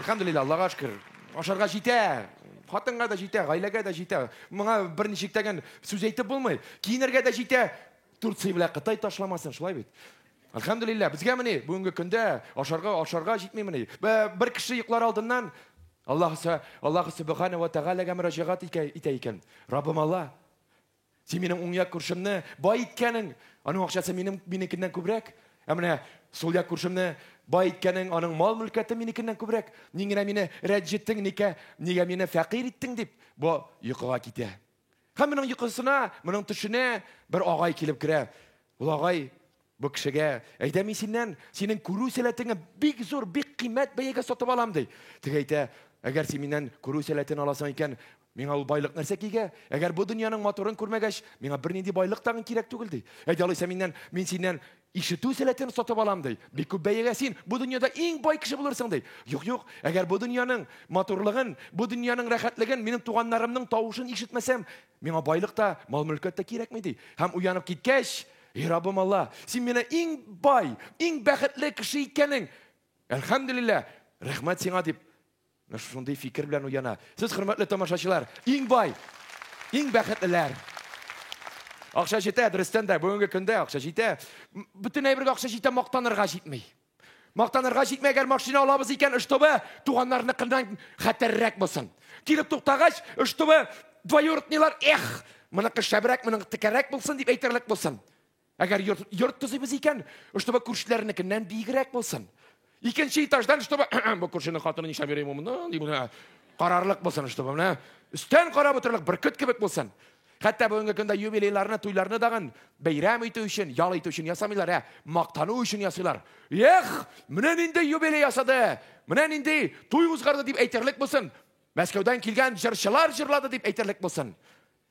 Әлхәмдүлилләһ, Аллага шөкер. Ашарга җитә. Хатынга да җитә, гаиләгә дә җитә. Моңа берничек тәген сүз әйтеп булмый. Киенергә дә җитә. Турция белән Кытай ташламасын, шулай бит? Әлхәмдүлилләһ, безгә мени бүгенге көндә ашарга ашарга җитмимени? Бер кеше йоклар алдыннан Аллаһ Аллаһ Субхана ва Тәгаләгә мөрәҗәгать итә икән. Раббым Алла, син минем уң як күршемне бай иткәнең, аның акчасы минем минекеннән күбрәк. Ә менә сул як күршемне бай иткәнең, аның мал-мөлкәте минекеннән күбрәк. Ни генә мине рәнҗеттең, никә, нигә мине фәкыйрь иттең дип, бу йокыга китә. Һәм моның йокысына, моның төшенә бер агай килеп керә. Ул агай бу кешегә, әйдә мин синнән, синең күрү сәләтеңне бик зур, бик кыйммәт бәягә сатып алам, ди. Теге әйтә, әгәр син миннән күрү сәләтен аласың икән, миңа ул байлык нәрсә кигә? Әгәр бу дөньяның матурын күрмәгәч, миңа бернинди байлык тагын кирәк түгел, ди. Әйдә алайса миннән, мин синнән Ишетү сәләтен сатып алам, ди. Бик күп бәягә син бу дөньяда иң бай кеше булырсың, ди. Юк, юк, әгәр бу дөньяның матурлыгын, бу дөньяның рәхәтлеген, минем туганнарымның тавышын ишетмәсәм, миңа байлык та, мал-мөлкәт тә кирәкми, ди. Һәм уянып киткәч, Эй, Раббым Алла, син мине иң бай, иң бәхетле кеше иткәнең. Әлхәмдүлилләһ, рәхмәт сиңа, дип Менә шундый фикер белән уяна. Сез, хөрмәтле тамашачылар, иң бай, иң бәхетлеләр. Акча җитә, дөрестән дә, бүгенге көндә акча җитә. Бөтен әйбергә акча җитә, мактанырга җитми. Мактанырга җитми, әгәр машина алабыз икән, чтобы туганнарныкыннан хәтәррәк булсын. Килеп туктагач, чтобы двоюродныйлар, эх, моныкы шәбрәк, моныкы текәрәк булсын дип әйтерлек булсын. Әгәр йорт, йорт төзибез икән, чтобы күршеләрнекеннән биегрәк булсын. Икенче этаждан, чтобы бу күршенең хатыны нишләп йөри монда, дип менә карарлык булсын, чтобы менә өстән карап утырырлык бөркет кебек булсын. Хәтта бүгенге көндә юбилейларны, туйларны дагын бәйрәм итү өчен, ял итү өчен ясамыйлар, ә мактану өчен ясыйлар. Эх, менә нинди юбилей ясады, менә нинди туй узгарды дип әйтерлек булсын. Мәскәүдән килгән җырчылар җырлады дип әйтерлек булсын.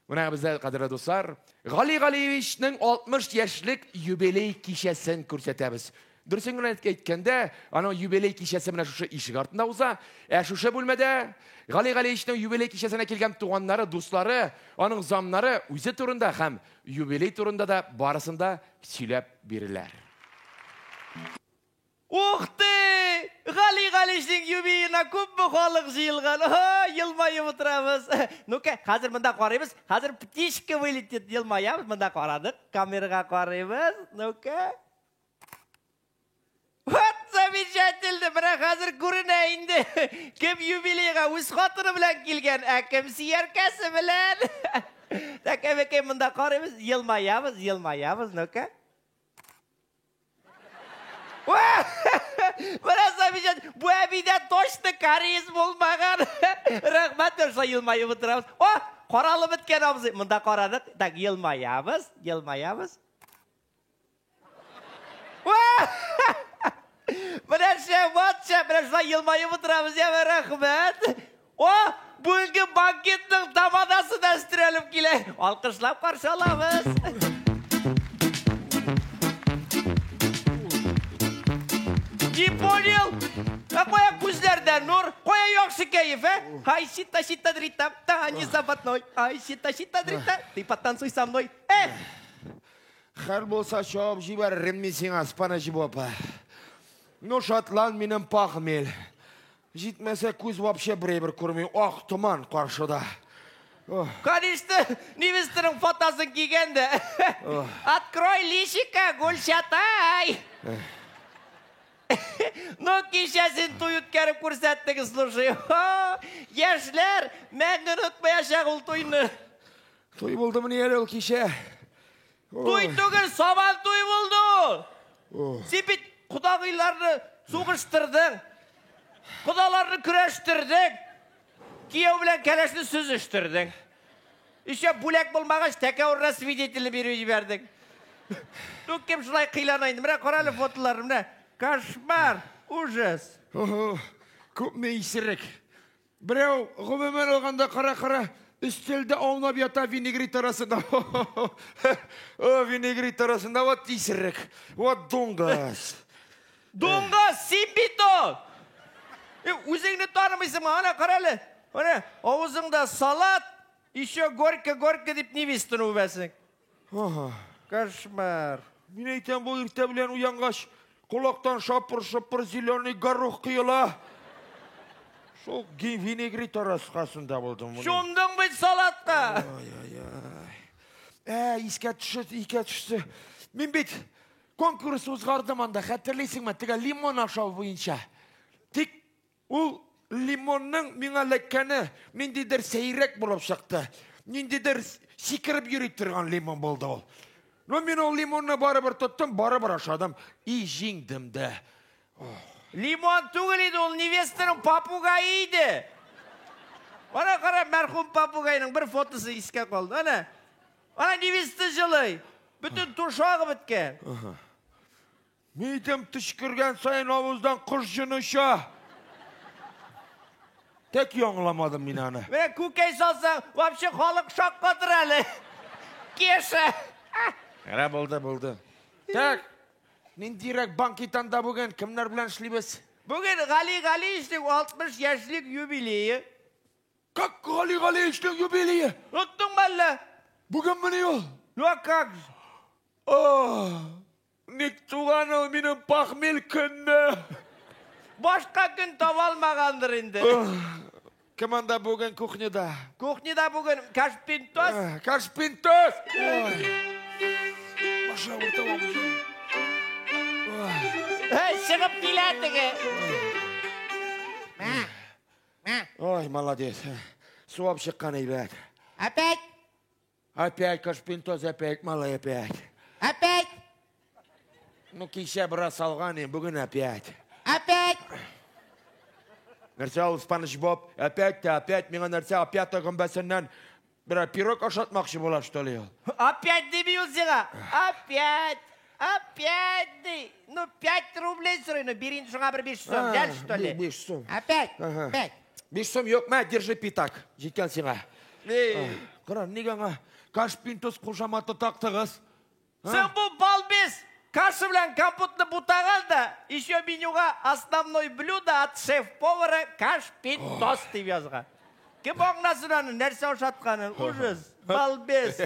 Менә бездә, кадерле дуслар, Гали Галиевичның 60 яшьлек юбилей кичәсен күрсәтәбез. Дөресен генә әйткәндә, аның юбилей кичәсе менә шушы ишек артында уза. Ә шушы бүлмәдә Гали Галиевичның юбилей кичәсенә килгән туганнары, дуслары, аның замнары үзе турында һәм юбилей турында да барысын да сөйләп биреләр. Ух ты! Гали Галишның юбилеена күпме халык җыелган. Елмаеп утырабыз. Ну-ка, хәзер монда карыйбыз. Хәзер птичка вылетит. Елмаябыз. Монда карадык. Камерага карыйбыз. Ну-ка. Вот замечательно! Менә хәзер күренә инде. Кем юбилейга үз хатыны белән килгән, ә кем сөяркәсе белән. Так, әбекәй, монда карыйбыз. Елмаябыз, елмаябыз. Ну-ка. Менә замечательно. Бу әбидә точно кариес булмаган. Рәхмәт, шулай елмаеп утырабыз. О, каралып беткән абзый. Монда карадык. Так, елмаябыз, елмаябыз. Менә шәп, вот шәп, менә шулай елмаеп утырабыз. Яме, рәхмәт. О, бүгенге банкетның тамадасы да өстерәлеп килә. Алкышлап каршы алабыз. Не понял? Ә кая күзләрдә нур, кая яхшы кәеф, ә? Ай, сита, сита, дрита, танец заводной. Ай, сита, сита, дрита, ты потанцуй со мной. Эх! Хәл булса чабып җибәререм мин сиңа, Спанажиба апа. Ну, шатлан минем пахмель. Җитмәсә, күз вообще берәйбер күрми, ак томан каршыда. Конечно, невестаның фотосын кигән дә. Открой личико, Гөлчатай! Ну, кичә син туй үткәреп күрсәттең, слушай. Яшьләр мәңге онытмаячак ул туйны. Туй булдымыни әле ул кичә? Туй түгел, сабан туй булды ул. Син бит кодагыйларны сугыштырдың. Кодаларны көрәштердең. Кияү белән кәләшне сөзештердең. Еще бүләк булмагач, тәкә урынына свидетельне биреп җибәрдең. Ну, кем шулай кыйлана инде? Менә кара әле фотоларны, менә. Кошмар, ужас. Күпме исерек. Берәү, гомумән алганда, кара-кара, өстәлдә аунап ята винегрет арасында. О, винегрет арасында, вот исерек, вот дуңгыз. Дуңгыз, син бит ул! Үзеңне танымыйсыңмы? Ана, кара әле. Менә, авызыңда салат, еще горько-горько дип невестаны үбәсең. Ага. Кошмар. Мин әйтәм, бу иртә белән уянгач, колактан шапыр-шопыр зеленый горох коела. Шул винегрет арасында булдым. Чумдың бит салатка. Ай-ай-ай. Ә, искә төште, искә төште. Мин бит конкурс уздырдым анда, хәтерлисеңме? Теге лимон ашау буенча. Тик ул лимонның миңа эләккәне ниндидер сәйрәк булып чыкты. Ниндидер сикереп йөри торган лимон булды ул. Но мин ул лимонны барыбер тоттым, барыбер ашадым. И җиңдем дә. Лимон түгел иде ул, невестаның попугае иде. Ана кара, мәрхүм попугайның бер фотосы искә калды. Ана. Ана невеста җылый. Бөтен тушагы беткән. Мидем төчкергән саен авыздан кош җене оча. Тәки аңламадым мин аны. Менә күкәй салсаң, вообще халык шаккатыр әле. Кеша. Әрә, булды, булды. Так, ниндирәк банкет анда бүген? Кемнәр белән эшлибез? Бүген Гали Галиевичның 60 яшьлек юбилее. Как Гали Галиевичның юбилее? Оныттыңмы әллә? Бүгенмени ул? Ну а как же? О, ник туган ул минем похмель көнне? Башка көн таба алмагандыр инде. Кем анда бүген кухняда? Кухняда бүген Кашпинтос. Кашпинтос! Ой. Башы авырта бабай. Эй, чыгып килә теге. Ой, молодец. Суап чыккан әйбәт. Опять? Опять Кашпинтос, опять, малай, опять. Опять? Ну, кичә бераз алган идем, бүген опять. Опять? Нәрсә ул Спанч Боб? Опять та опять миңа нәрсә опять гөмбәсеннән бер пирог ашатмакчы була, что ли ул? Опять дими ул сиңа. Опять. Опять ди. Ну, 5 рублей сорый, ну, бир инде шуңа бер 5 сум, жәл, что ли? 5 сум. Опять? Ага. Опять? 5 сум юк, мә, держи пятак. Җиткән сиңа. Эй. Кара, нигә аңа Кашпинтос кушаматы тактыгыз? Соң бу балбес каша белән компотны бутаган да, еще менюга основной блюдо от шеф-повара Кашпинтос дип язган. Кем аңласын аны, нәрсә ашатканын? Ужас. Балбес.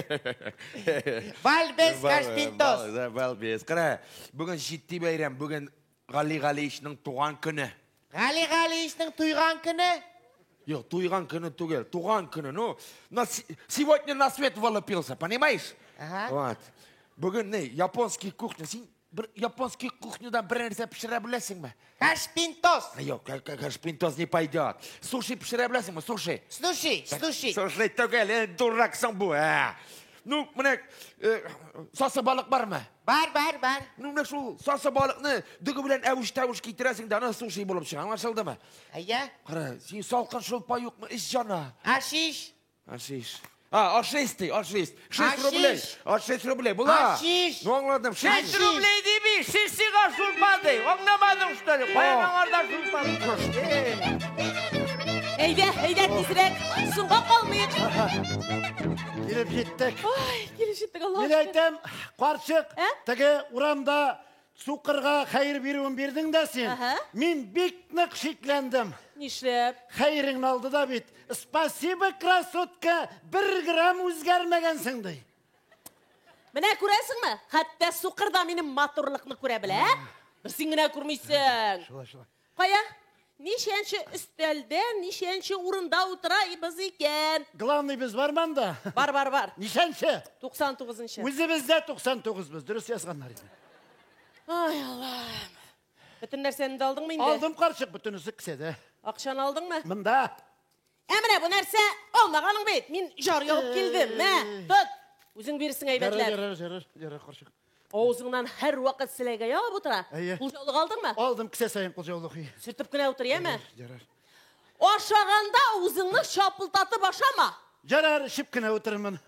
Балбес Кашпинтос. Балбес. Кара, бүген җитди бәйрәм, бүген Гали Галиевичның туган көне. Гали Галиевичның туйган көне? Юк, туйган көне түгел, туган көне. Ну, сегодня на свет вылупился, понимаешь? Ага. Вот. Бүген не, японский кухня. Син бер японский кухнядан бер нәрсә пешерә беләсеңме? Кашпинтос. Юк, Кашпинтос не пойдет. Суши пешерә беләсеңме? Суши. Слушай, слушай. Слушай, түгел, дурак соң бу, ә. Ну, менә сасы балык бармы? Бар, бар, бар. Ну, менә шул сасы балыкны дөге белән әвеш-тәвеш китерәсең дә, аны суши булып чыга. Аңлашылдымы? Әйе. Кара, син салкын шулпа юкмы? Эч җана. Ашиш. Ашиш. А, ашиш ди, ашиш. 6 Ашиш. рублей. 6 рублей. Була. Ашиш. Ну, аңладым. 6 6 рублей дими, 6 сиңа шулпа ди. Аңламадың, что ли? Каян аңарда шулпа? Әйдә, әйдә, тизрәк. Соңга калмыйк. Килеп җиттек. Ай, килеп җиттек, Аллаһ. Мин әйтәм, карчык, Ә? теге урамда сукырга хәер бирүен бирдең дә син. Аһа. Мин бик нык шикләндем. Нишләп? Хәереңне алды да бит. Спасибо, красотка, бер грамм үзгәрмәгәнсең ди. Менә күрәсеңме? Хәтта сукыр да минем матурлыкны күрә белә, ә? Бер син генә күрмисең. Шулай, шулай. Кая? Ничәнче өстәлдә, ничәнче урында утыра без икән? Главный без бар монда. Бар, бар, бар. Ничәнче? 99-нчы. Үзебездә 99 без, дөрес язганнар иде. Ай, Аллам. Бөтен нәрсәне дә алдыңмы инде? Алдым карчык, бөтенесе кесәдә. Акчаны алдыңмы? Монда. Ә менә бу нәрсә алмаганың бит. Мин җар ягып килдем. Мә, тот. Үзең бирсең Ярар, әйбәтләп. ярар, ярар, ярар, карчык. Авызыңнан һәр вакыт селәгәй ягып утыра. Әйе. Кулҗаулык алдыңмы? Алдым кесә саен кулҗаулык. Сөртеп кенә утыр, яме? Ярар. Ашаганда авызыңны шапылдатып ашама. Ярар, эчеп кенә утырырмын.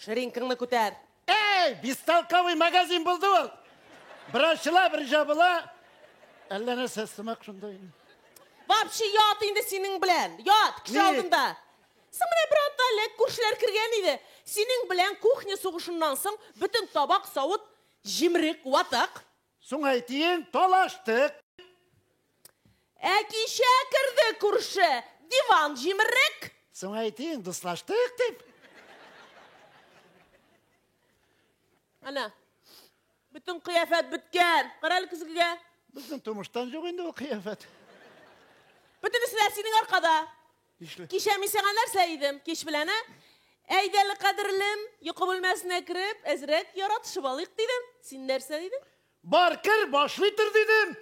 Ширинкаңны күтәр. Эй, бестолковый магазин булды ул. Бер ачыла, бер жабыла. Әллә нәрсә сымак шунда. Вообще ят инде синең белән. Ят, кеше Ни? алдында. Соң менә бер атна элек күршеләр кергән иде. Синең белән кухня сугышыннан соң бөтен табак, савыт җимерек, ватык. Соң әйтейін, талаштык. Ә кичә керде күрше, диван җимерек. Соң әйтейін, дуслаштык дип. Ана, бөтен кыяфәт беткән. Кара әле көзгегә. Безнең тумыштан юк инде ул кыяфәт. Бөтенесе дә синең аркада. Нишле? Кичә мин сиңа нәрсә идем? Кич белән, ә? Әйдә әле, кадерлем, йокы бүлмәсенә кереп, әзрәк яратышып алыйк дидем. Син нәрсә дидең? Бар кер, башлый тор дидем.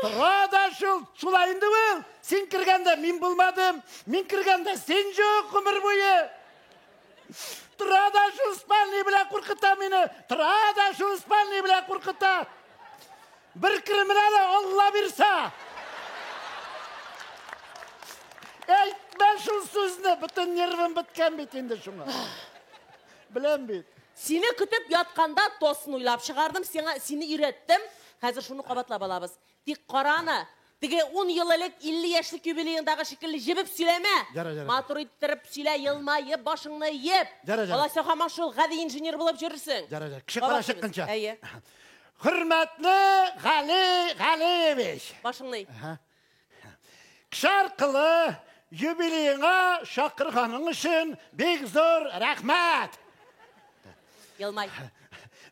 Тора да шул, шулай инде ул. Син кергәндә мин булмадым, мин кергәндә син юк гомер буе. Тора да шул спальный белән куркыта мине. Тора да шул спальный белән куркыта. Бер керемен әле Алла бирсә. Әйтмә шул сүзне, бөтен нервым беткән бит инде шуңа. Беләм бит. Сине көтеп ятканда тосын уйлап чыгардым, сиңа сине өйрәттем. Хәзер шуны кабатлап алабыз. Тик кара аны, теге 10 ел элек 50 яшьлек юбилеендагы шикелле җебеп сөйләмә. Ярар, ярар. Матур иттереп сөйлә, елмаеп, башыңны иеп. Ярар, ярар. Алайса һаман шул гади инженер булып йөрерсең. Ярар, ярар. Кеше кара Кабатлыйбыз. чыкканча. Әйе. Хөрмәтле Гали Галиевич. Башыңны ий. Кеше аркылы юбилееңа чакырганың өчен бик зур рәхмәт. Елмай.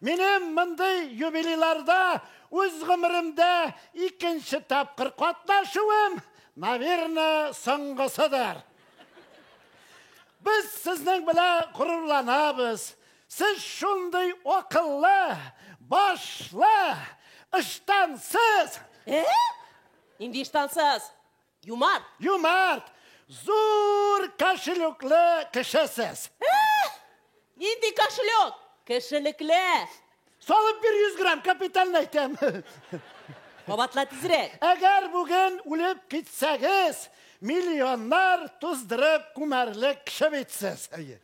Минем мондый юбилейларда үз гомеремдә икенче тапкыр катнашуым, наверное, соңгысыдыр. Без сезнең белән горурланабыз. Сез шундый акыллы, башлы, ыштансыз, Э? Нинди ыштансыз? Юмарт. юмарт, зур кошелеклы кешесез. Нинди кошелек? Кешелекле. Салып бир 100 грамм капиталны әйтәм. Кабатла тизрәк. Әгәр бүген үлеп китсәгез, миллионнар туздырып күмәрлек кеше битсез. Әйе.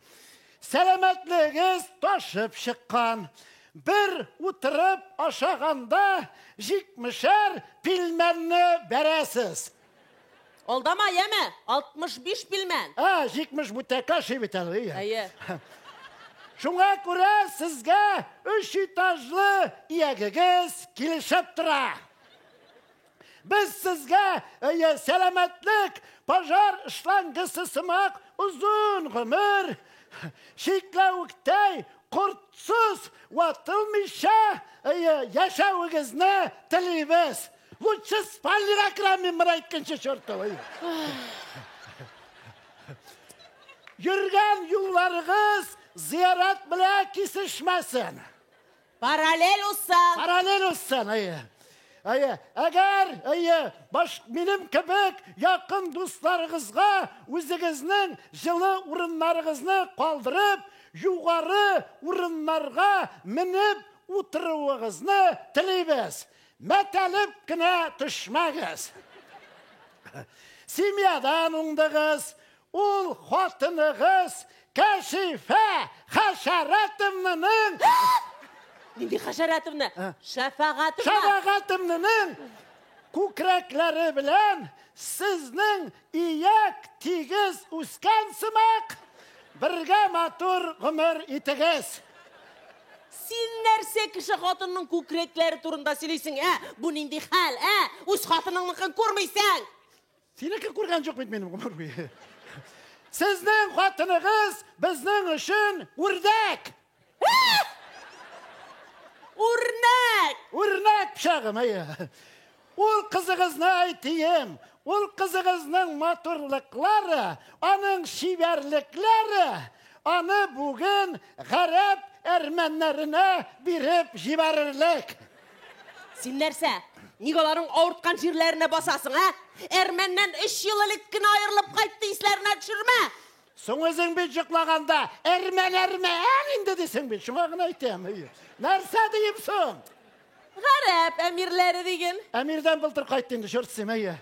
Сәламәтлегегез ташып чыккан. Бер утырып ашаганда 70-әр пилмәнне бәрәсез. Алдама, яме. 65 пилмән. А, 70 бүтәкә ашый бит әле. Әйе. Әйе. Шуңа күрә сезгә өч этажлы иягегез килешеп тора. Без сезгә әйе, сәламәтлек, пожар шлангысы сымак озын гомер, чикләвектәй кортсыз ватылмыйча әйе, яшәвегезне телибез. Лучше спальныйга керәм мин моны әйткәнче чертов. Әйе. Йөргән юлларыгыз зиярат белән кисешмәсен. Параллель узсын. Параллель узсын, әйе. Әйе, әгәр, әйе, баш минем кебек якын дусларыгызга үзегезнең җылы урыннарыгызны калдырып, югары урыннарга менеп утыруыгызны телибез. Мәтәлеп кенә төшмәгез. Семьядан уңдыгыз, ул хатыныгыз Кәшифә Хәшәрәтовнаның Нинди Хәшәрәтовна? Шәфәгатовна. Шәфәгатовнаның күкрәкләре белән сезнең ияк тигез үскән сымак бергә матур гомер итегез. Син нәрсә кеше хатынның күкрәкләре турында сөйлисең, ә? Бу нинди хәл, ә? Үз хатыныңныкын күрмисең. Синеке күргән юк бит минем гомер буе. Сезнең хатыныгыз безнең өчен үрдәк. Үрнәк! Үрнәк пычагым, әйе. Ул кызыгызны әйтием, ул кызыгызның матурлыклары, аның чибәрлекләре, аны бүген гарәп әрмәннәренә биреп җибәрерлек. Син нәрсә? Ник аларның авырткан җирләренә басасың, ә? Әрмәннән 3 ел элек кенә аерылып кайтты, исләренә төшермә. Соң үзең бит йоклаганда әрмән әрмән инде дисең бит, шуңа гына әйтәм. Әйе. Нәрсә дием соң? Гарәп әмирләре диген. Әмирдән былтыр кайтты инде, черт син, әйе.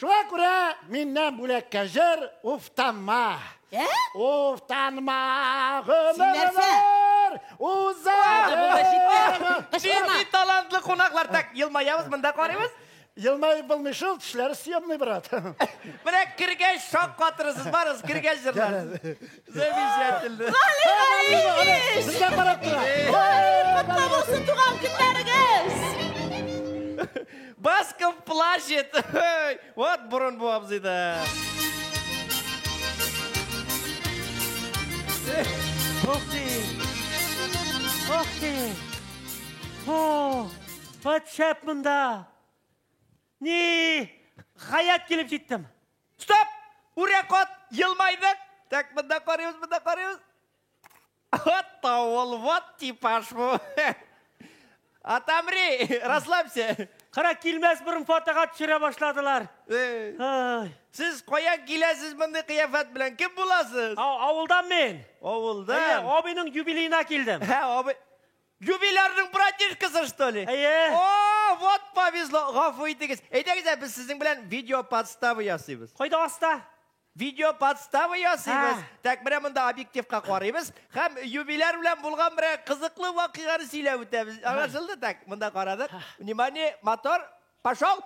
Шуңа күрә миннән бүләккә җыр уфтанма. Ә? Уфтанма Син нәрсә? гомерләр уза. Булды, җитте. Кычкырма. Нинди талантлы кунаклар. Так, елмаябыз, монда карыйбыз. Елмаеп булмый шул, тешләре съемный, брат. Менә кергәч шаккатырсыз, барыгыз кергәч җырларсыз. Замечательно. Галиевич! Безгә карап тора. Котлы булсын туган көннәрегез! Басков плачет. Вот борын бу абзыйда. Ух ты! Ух ты! О! Вот шәп монда. Ни, гаять килеп җиттем. Стоп! Үрә кат, елмайдык. Так, монда карыйбыз, монда карыйбыз. Вот тавыл, вот типаж бу. Отомри, расслабься. Кара, килмәс борын фотога төшерә башладылар. Ай. Сез каян киләсез мондый кыяфәт белән? Кем буласыз? Авылдан мин. Авылдан? Әйе, абыйның юбилеена килдем. Һә, абый. Юбилярның братишкасы, что ли? Әйе. О, вот повезло. Гафу итегез. Әйдәгез, ә без сезнең белән видео подстава ясыйбыз. Кайда аста? Видео подстава ясыйбыз. Һә. Так, менә монда объективка карыйбыз һәм юбиляр белән булган бер кызыклы вакыйганы сөйләп үтәбез. Аңлашылды? Так, монда карадык. Внимание, мотор, пошел.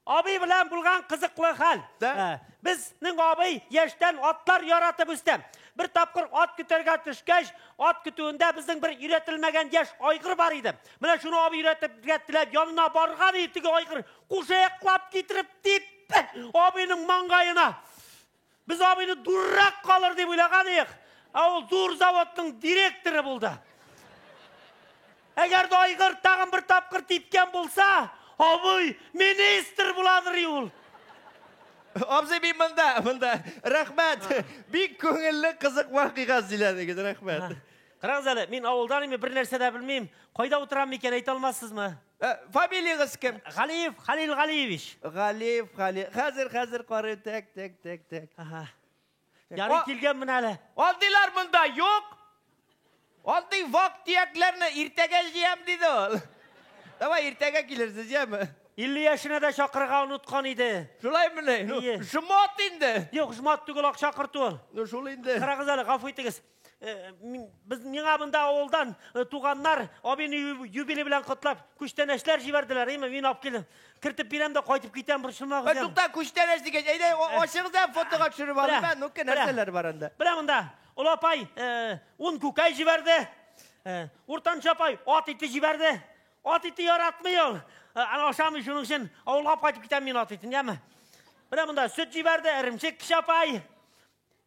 Абый белән булган кызыклы хәл. Да. Безнең абый яшьтән атлар яратып үсте. Бер тапкыр ат көтәргә төшкәч, ат көтүендә безнең бер өйрәтелмәгән яшь айгыр бар иде. Менә шуны абый өйрәтергә теләп янына барган иде, теге айгыр кушаяклап китереп типте абыйның маңгаена. Без абыйны дурак калыр дип уйлаган идек. Ә ул зур заводның директоры булды. Әгәр дә айгыр тагын бер тапкыр типкән булса, абый министр буладыр ул. Абзый, мин монда, монда. Рәхмәт. Бик күңелле, кызык вакыйга сөйләдегез, рәхмәт. Карагыз әле, мин авылдан инде, бер нәрсә дә белмим. Кайда утырам икән, әйтә алмассызмы? Фамилиягез кем? Галиев Халил Галиевич. Галиев Халил. Хәзер, хәзер карыйм. Так, так, так, так. Ага. Ярый килгәнмен әле. Андыйлар монда юк. Андый вак төякләрне иртәгә җыям диде ул. Давай иртәгә килерсез, яме? 50 яшенә дә чакырырга оныткан иде. Шулаймыни? Ну, Әйе. жмот инде. Юк, жмот түгел, акча кертү ул. Ну, шул инде. Карагыз әле, гафу итегез. Без миңа монда авылдан туганнар абыйны юбилей белән котлап күчтәнәчләр җибәрделәр, әйме? Мин алып килдем. Кертеп бирәм дә кайтып китәм, борчылмагыз. Тукта, күчтәнәч дигәч, әйдә, ачыгыз да фотога төшереп алыйм, ә? Ну-ка, нәрсәләр бар анда? Менә монда олы апай ун күкәй җибәрде. Уртанчы апай ат ите җибәрде. Ат ите яратмый ул. Аны ашамый, шуның өчен авылга алып кайтып китәм мин ат итен, яме? Менә монда сөт җибәрде, эремчек кече апай.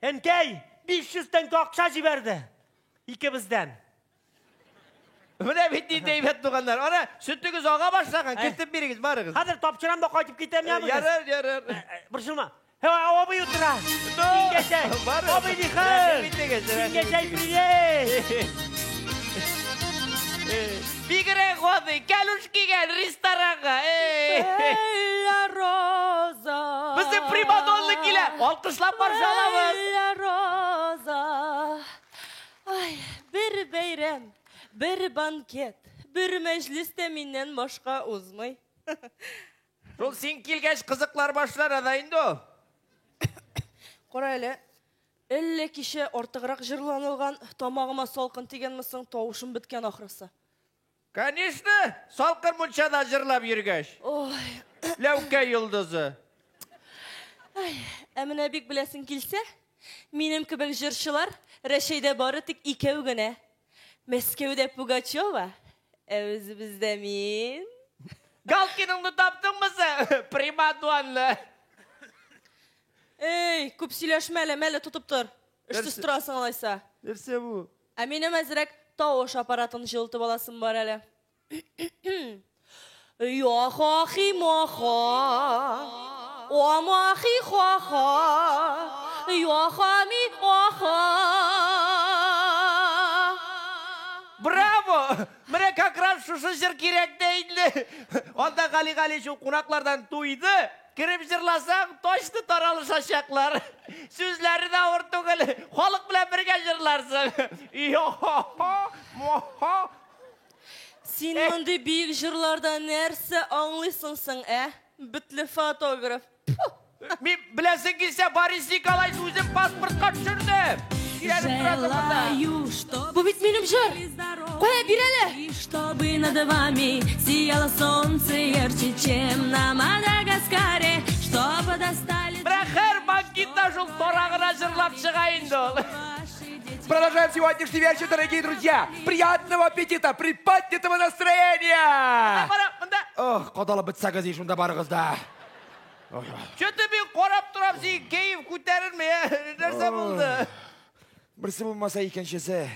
Әнкәй 500 тәңкә акча җибәрде. Икебездән. Менә бит нинди әйбәт туганнар. Ана, сөтегез ага башлаган, кертеп бирегез, барыгыз. Хәзер тапшырам да кайтып китәм, яме? Ярар, ярар. Борчылма. Һә, абый утыра. Сиңгәчәй. Барыгыз. Абый нихәл? Рәхим итегез, рәхим Сиңгәчәй, итегез. привет. Бигрәк гади, кәлүш кигән ресторанга. Белла Роза. Безнең примадонна килә. Алкышлап каршы алабыз. Белла Роза. Ай, бер бәйрәм, бер банкет, бер мәҗлес тә миннән башка узмый. Шул син килгәч кызыклар башлана да инде ул. Кара әле, әллә кичә артыграк җырланылган, тамагыма салкын тигәнме соң, тавышым беткән ахрысы. Конечно, салкын мунчада җырлап йөргәч. Ой. Ләүкә йолдызы. Ай, ә менә бик беләсең килсә, минем кебек җырчылар Рәчәйдә бары тик икәү генә. Мәскәүдә Пугачева, ә үзебездә мин. Галкиныңны таптыңмы син? Примадонна. Эй, күп сөйләшмә әле, мәле тотып тор. Эшсез торасың алайса. Нәрсә бу? Ә минем әзрәк тавыш аппаратын җылытып аласым бар әле. Йохохи-мохо, омохи-хо-хо, йохоми-охо. Браво! Менә как раз шушы җыр кирәк тә инде. Анда Гали Галич ул кунаклардан туйды. Кереп җырласаң, точно таралышачаклар. Сүзләре дә авыр түгел. Халык белән бергә җырларсың. Йохо, мохо. Син мондый биек җырларда нәрсә аңлыйсың соң, ә? Бетле фотограф. Мин беләсең килсә, Борис Николаевич үзем паспортка төшерде. Желаю, чтобы Бу бит минем җыр. Кая бир әле? И чтобы над вами сияло солнце ярче, чем на Мадагаскаре, чтобы достали... Менә һәр банкетта шул тарагына җырлап чыга инде ул. Продолжаем сегодняшний вечер, дорогие друзья. Приятного аппетита, приподнятого настроения! Ох, кадалып бетсәгез и шунда барыгыз да. Чё-то мин карап торам, син кәеф күтәрелми, ә? Нәрсә булды? Берсе булмаса икенчесе.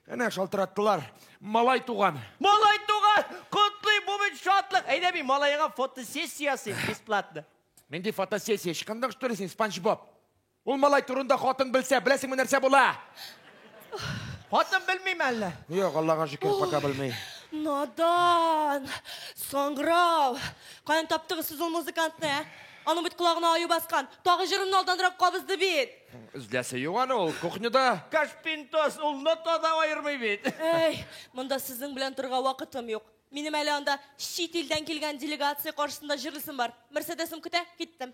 Әнә шалтыраттылар. Малай туган. Малай туган! Котлыйм, бу бит Әйдә мин малайга фотосессия ясыйм бесплатно. Нинди фотосессия? Ычкындың, что ли син, Спанч Боб? Ул малай турында хатын белсә, беләсеңме нәрсә була? Хатын белмиме әллә? Юк, Аллага шөкер, пока белми. Надан! Саңгырау! Каян таптыгыз сез ул музыкантны, ә? Аның бит колагына аю баскан. Тагы җырымны алданрак кабызды бит. Эзләсе юк аны, ул кухняда. Кашпинтос, ул нота да аермый бит. Әй, монда сезнең белән торырга вакытым юк. Минем әле анда чит илдән килгән делегация каршысында җырлыйсым бар. Мерседесым көтә, киттем.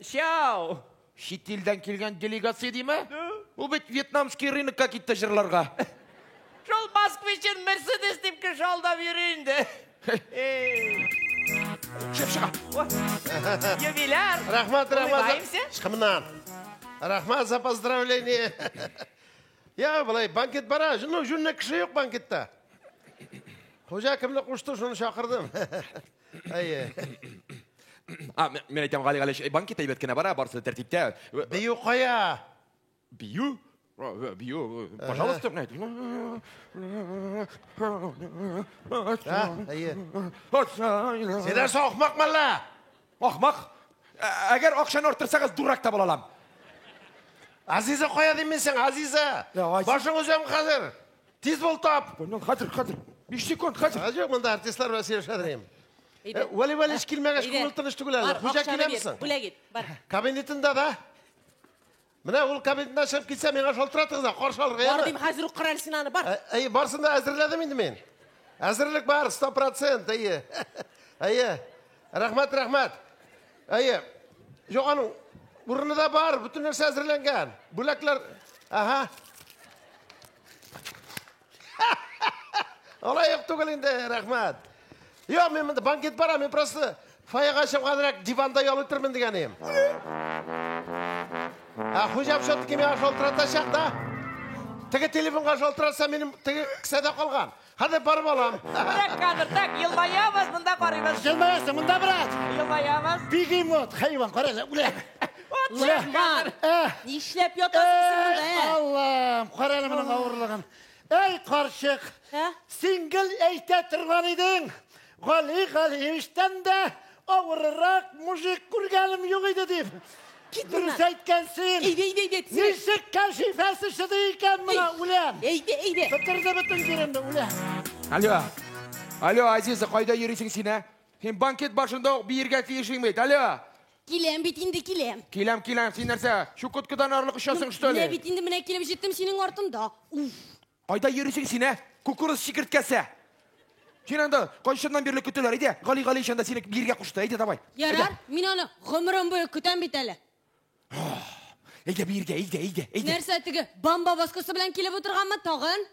Чао! Чит илдән килгән делегация диме? Ул бит вьетнамский рынокка китте җырларга. Шул Москвичен Мерседес дип кеше алдап йөри инде. Эй. Шеф чыга. Юбиляр. Рәхмәт, рәхмәт. Улыбаемся? Чыкмыннан. Рәхмәт за поздравление. Я, болай банкет бара. Ну, жүнне кеше юк банкетта. Хуҗа кемне кушты, шуны чакырдым. Әйе. А, мин әйтәм, Гали Галич, банкет әйбәт кенә бара, барысы да тәртиптә. Бию кая? Бию? Бию, пожалуйста, менә. А, әйе. Син нәрсә ахмак мәллә? Ахмак? Әгәр акчаны арттырсагыз, дурак та була алам. Азиза кая дим мин сиңа, Азиза. Башың өзәм хәзер. Тиз бул тап. Хәзер, хәзер. 5 секунд, хәзер. Юк, монда артистлар белән сөйләшә идем. Вәли Вәлич килмәгәч, күңел тыныч түгел әле. Хуҗа киләме соң? Бүләк ит, бар. Кабинетында да. Менә ул кабинетыннан чыгып китсә, миңа шалтыратыгыз да, каршы алырга. Бар дим, хәзер үк кара әле син аны, бар. Әйе, барысын да әзерләдем инде мин. Әзерлек бар, 100%, әйе. Әйе. Рәхмәт, рәхмәт. Әйе. Юк, аның урыны да бар, бөтен нәрсә әзерләнгән. Бүләкләр, аһа. Алай юк түгел инде, рәхмәт. Юк, мин монда банкет бара, мин просто фойега чыгып диванда ял итермен дигән идем. Ә хуҗа все-таки миңа шалтыратачак да. Теге телефонга шалтыратса, минем теге кесәдә калган. Хәзер барып алам. Менә кадр, так, елмаябыз, монда карыйбыз. Елмаясың, монда, брат. Елмаябыз. Бегемот, хайван, кара әле, үлә. Локман, нишләп ятасың син монда, ә? Аллам, кара әле моның авырлыгын. Әй, карчык, син гел әйтә торган идең. Гали Галиевичтән дә авыррак мужик күргәнем юк иде дип. Дөрес әйткәнсең. Әйдә, әйдә, әйдә. Ничек кәшифәсе чыдый икән моңа, үләм. Әйдә, әйдә. Бетерде бөтен җиремне, үләм. Алло. Алло, Азиза, кайда йөрисең син, ә? Син банкет башында ук биергә тиешең бит. Алло. Киләм бит инде, киләм. Киләм, киләм. Син нәрсә, Чукоткадан арлык очасың, что ли? Менә бит инде, менә килеп җиттем синең артында. Уф. Кайда йөрисең син, ә? Кукуруз чикерткәсе. Син анда кайчаннан бирле көтәләр, әйдә. Гали Галиевич анда сине биергә кушты, әйдә, давай. Ярар, мин аны гомерем буе көтәм бит әле. Әйдә биергә, әйдә, әйдә, әйдә. Нәрсә теге бомба воскасы белән килеп утырганмы тагын?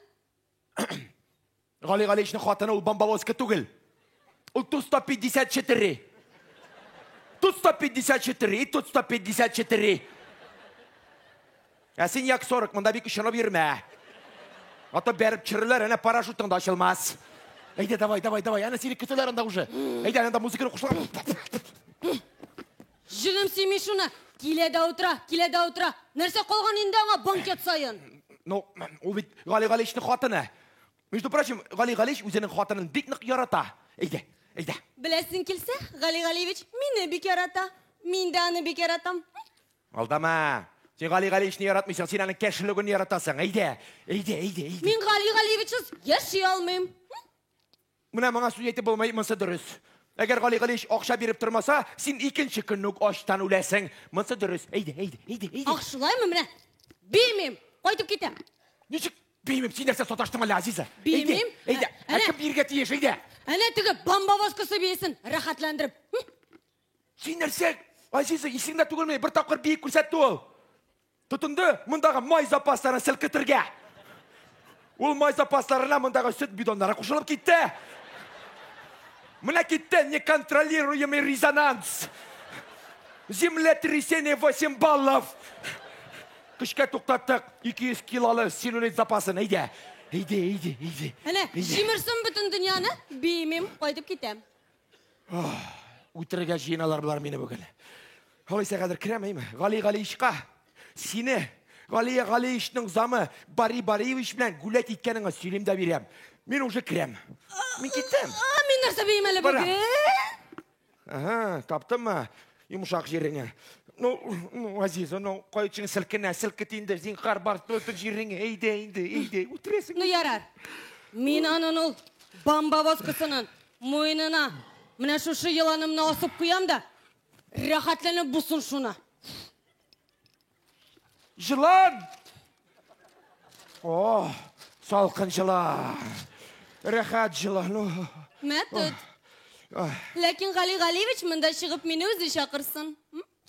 Гали Галиевичның хатыны ул бомбовозка түгел. Ул Ту-154. Ту-154 и Ту-154. Ә син Як-40, монда бик очынып йөрмә. Ата бәреп төшерерләр, әнә парашютың да ачылмас. Әйдә, давай, давай, давай. Әнә сине көтәләр анда уже. Әйдә, анда музыканы кушыла. Җенем сөйми шуны. Килә дә утыра, килә дә утыра. Нәрсә калган инде аңа банкет саен? Ну, ул бит Гали Галиевичның хатыны. Между прочим, Гали Галиевич үзенең хатынын бик нык ярата. Әйдә, әйдә. Беләсең килсә, Гали Галиевич мине бик ярата. Мин дә аны бик яратам. Алдама. Син Гали Галиевичны яратмыйсың, син аның кәшелеген яратасың. Әйдә, әйдә, әйдә, әйдә. Мин Гали Галиевичсыз яши алмыйм. Менә моңа сүз әйтеп булмый, монысы дөрес. Әгәр Гали Галиевич акча биреп тормаса, син икенче көнне үк ачтан үләсең. Монысы дөрес. Әйдә, әйдә, әйдә, әйдә. Ах, шулаймы менә? Бимим, кайтып китәм. Ничек бимим? Син нәрсә саташтың әллә, Азиза? Бимим. Әйдә, әйдә. Ә кем биргә тиеш, әйдә. Әнә теге бомба воскасы биясен рәхәтләндереп. Син нәрсә, Азиза, исеңдә түгелме? Бер тапкыр биек күрсәтте ул. Тотынды мондагы май запасларын селкетергә. Ул май запасларына мондагы сөт бидоннары кушылып китте. Менә китте неконтролируемый резонанс. Землетрясение 8 баллов. Көчкә туктаттык 200 килолы целлюлит запасын. Әйдә, әйдә, әйдә, әйдә. Әнә, җимерсен бөтен дөньяны, бимим, кайтып китәм. Үтерергә җыеналар болар мине бүген. Алайса хәзер керәм, әйме? Гали Галиевичка сине Гали Галиевичның замы Бари Бариевич белән гулять иткәнеңә сөйлим дә бирәм. Мин уже керәм. Мин киттем. Мин нәрсә биим әле Барам. бүген? Ага, таптыммы? Йомшак җиреңе. Ну, ну, Азиза, ну, кайчың селкенә, селкет инде, зинһар бар, бөтен җиреңе, әйдә инде, әйдә, үтерәсең. Ну ярар. Мин анын ул бомбовозкасының муенына менә шушы еланымны асып куям да, рәхәтләнеп бусын шуны. Җылан! О, салкын җылан. Рәхәт җылан. Ну. Мә, тот. Ләкин Гали Галиевич монда чыгып мине үзе чакырсын.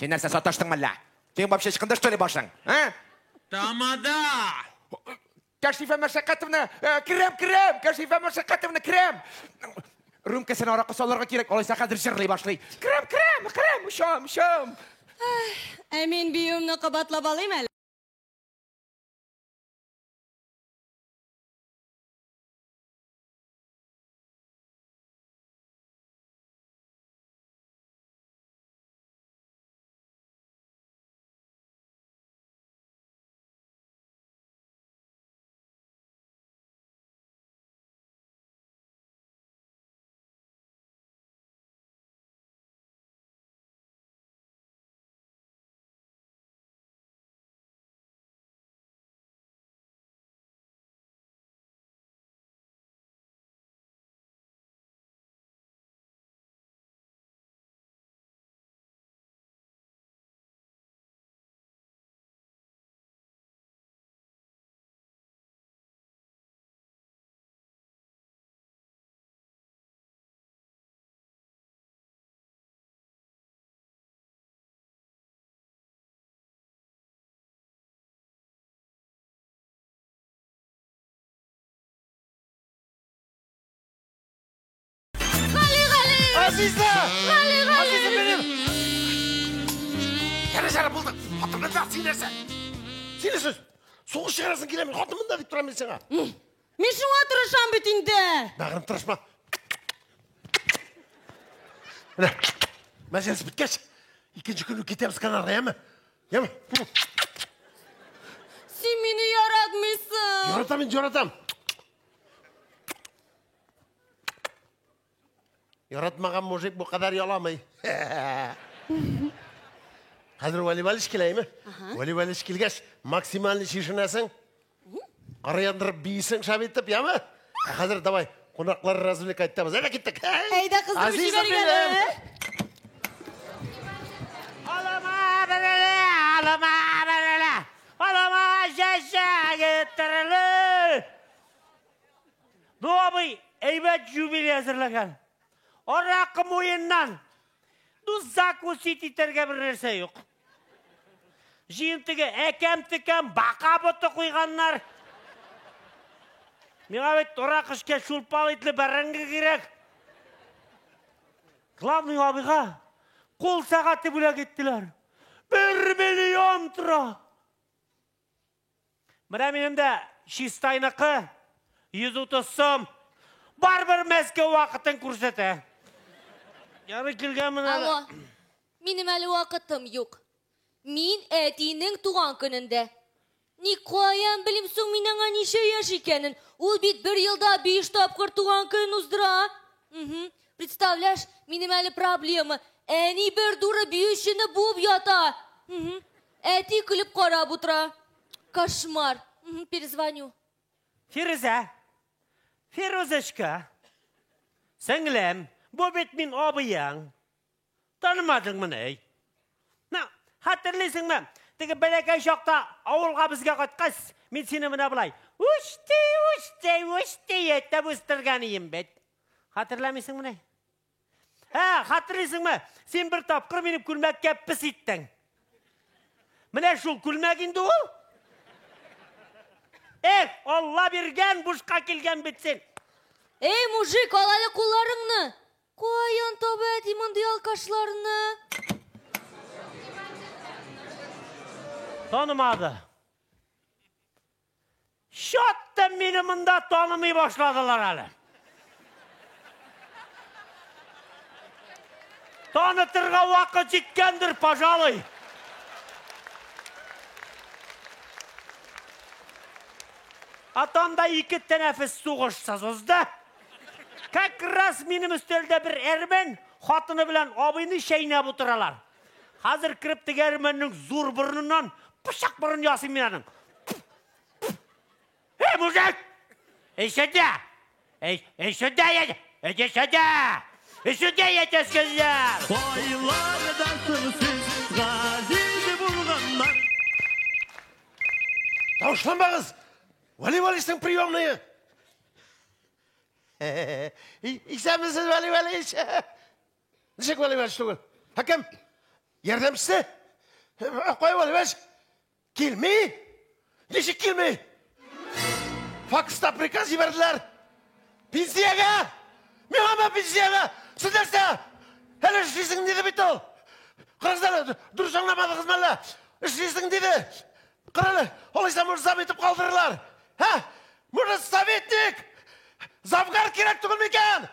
Син нәрсә саташтың мәллә? Син вообще чыкынды что ли башың? А? Тамада! Кәшифә Мәшәкатовна, керәм, керәм, Кәшифә Мәшәкатовна, керәм. Рюмкасына аракы салырга кирәк, алайса хәзер җырлый башлый. Керәм, керәм, керәм, очам, очам. Ә мин биюемне кабатлап алыйм әле. Гали, Гали! Азиза! Гали, Гали! Азиза минем! Ярар, ярар, булды. Хатынны да син нәрсә? Син нәрсә? Сугыш чыгарасың киләме? Хатынмын да дип торам мин сиңа. Мин шуңа тырышам бит инде. Бәгырем, тырышма. Менә, мәҗлес беткәч, икенче көнне китәбез Канарга, яме? Яме? Син мине яратмыйсың. Яратам инде, яратам. Яратмаган мужик бу кадәр яламый. Хәзер Вәли Вәлиш килә, әйме? Вәли Вәлиш килгәч, максимальный чишенәсең. Кара яндырып биисең шәп итеп, яме? Ә хәзер давай, кунаклар развлекать итәбез. Әйдә киттек. Әйдә кыздырып Азиза җибәрик әле. минем. Алама береле, алама береле, алама чәчәге тереле. Ну, абый, әйбәт юбилей әзерләгән. Аракы муеннан. Ну, закусить итәргә бер нәрсә юк. Җыентыгы әкәм-текәм бака боты куйганнар. Миңа бит аракы эчкәч шулпалы итле бәрәңге кирәк. Главный абыйга кул сәгате бүләк иттеләр. 1 миллион тора. Менә минем дә Чистайныкы 130 сум. Барыбер Мәскәү вакытын күрсәтә. Ярый килгәнмен әле. Алло, минем әле вакытым юк. Мин әтинең туган көнендә. Ни каян белим соң мин аңа ничә яшь икәнен? Ул бит бер елда 5 тапкыр туган көнен уздыра. Представляешь, минем әле проблема. Әни бер дура биючене буып ята. Әти көлеп карап утыра. Кошмар. Перезвоню. Фирүзә. Фирүзәчкә. Сеңлем, бу бит мин абыяң. Танымадыңмыни, эй? На, хәтерлисеңме? Теге бәләкәй чакта авылга безгә кайткач, мин сине менә болай үсте, үсте, үсте итеп үстергән идем бит. Хәтерләмисеңмени? Ә, хәтерлисеңме? Син бер тапкыр минем күлмәккә пес иттең. Менә шул күлмәк инде ул. Эх, Алла биргән, бушка килгән бит син. Эй, мужик, ал әле кулларыңны. Каян таба әти мондый алкашларны? Танымады. Чатта мине монда танымый башладылар әле. Танытырга вакыт җиткәндер, пожалуй. Атамда ике тәнәфес сугышсыз узды. Как раз минем өстәлдә бер әрмән хатыны белән абыйны чәйнәп утыралар. Хәзер кереп теге әрмәннең зур борыныннан пычак борын ясыйм мин аның. Эй, мужик! Эй, сюда! Эй, эй, сюда! Иди сюда! И сюда, я тебе сказал! Байлардасың сез, газиз булганнар. Тавышланмагыз! Вали Валичның приемные! Исәнмесез, Вали Валич! Ничек Вали Валич түгел? Ә кем? Ярдәмчесе? Кая Вали Валич? Килми? Ничек килми? Факста приказ җибәрделәр. Пенсиягә! Миңа пенсиягә! Сез нәрсә? Әле эшлисең диде бит ул. Карагыз әле, дөрес аңламадыгызмы әллә? Эшлисең диде. Кара әле, алайса может зам итеп калдырырлар. Һә? Может советник? Завгар кирәк түгел микән?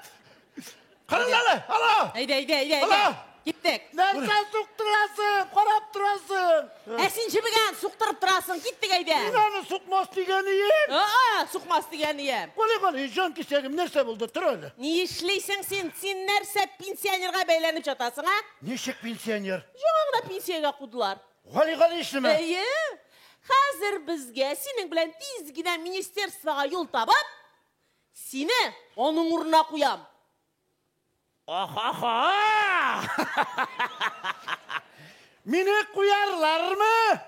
Карагыз әле, алло! Әйдә, әйдә, әйдә, әйдә. Алло! Киттек. Нәрсә суктырасың? Карап торасың. Ә син җебегән, суктырып торасың. Киттек әйдә. Мин аны сукмас дигән ием. Аа, сукмас дигән ием. Гали, Гали, җан кисәгем, нәрсә булды? Тор әле. Ни эшлисең син? Син нәрсә пенсионерга бәйләнеп жатасың, а? Ничек пенсионер? Яңа гына пенсиягә кудылар. Гали Галиевичнымы? Әйе. Хәзер безгә синең белән тиз генә министерствога юл табып, сине аның урынына куям. Аха-ха! Мине куярлармы?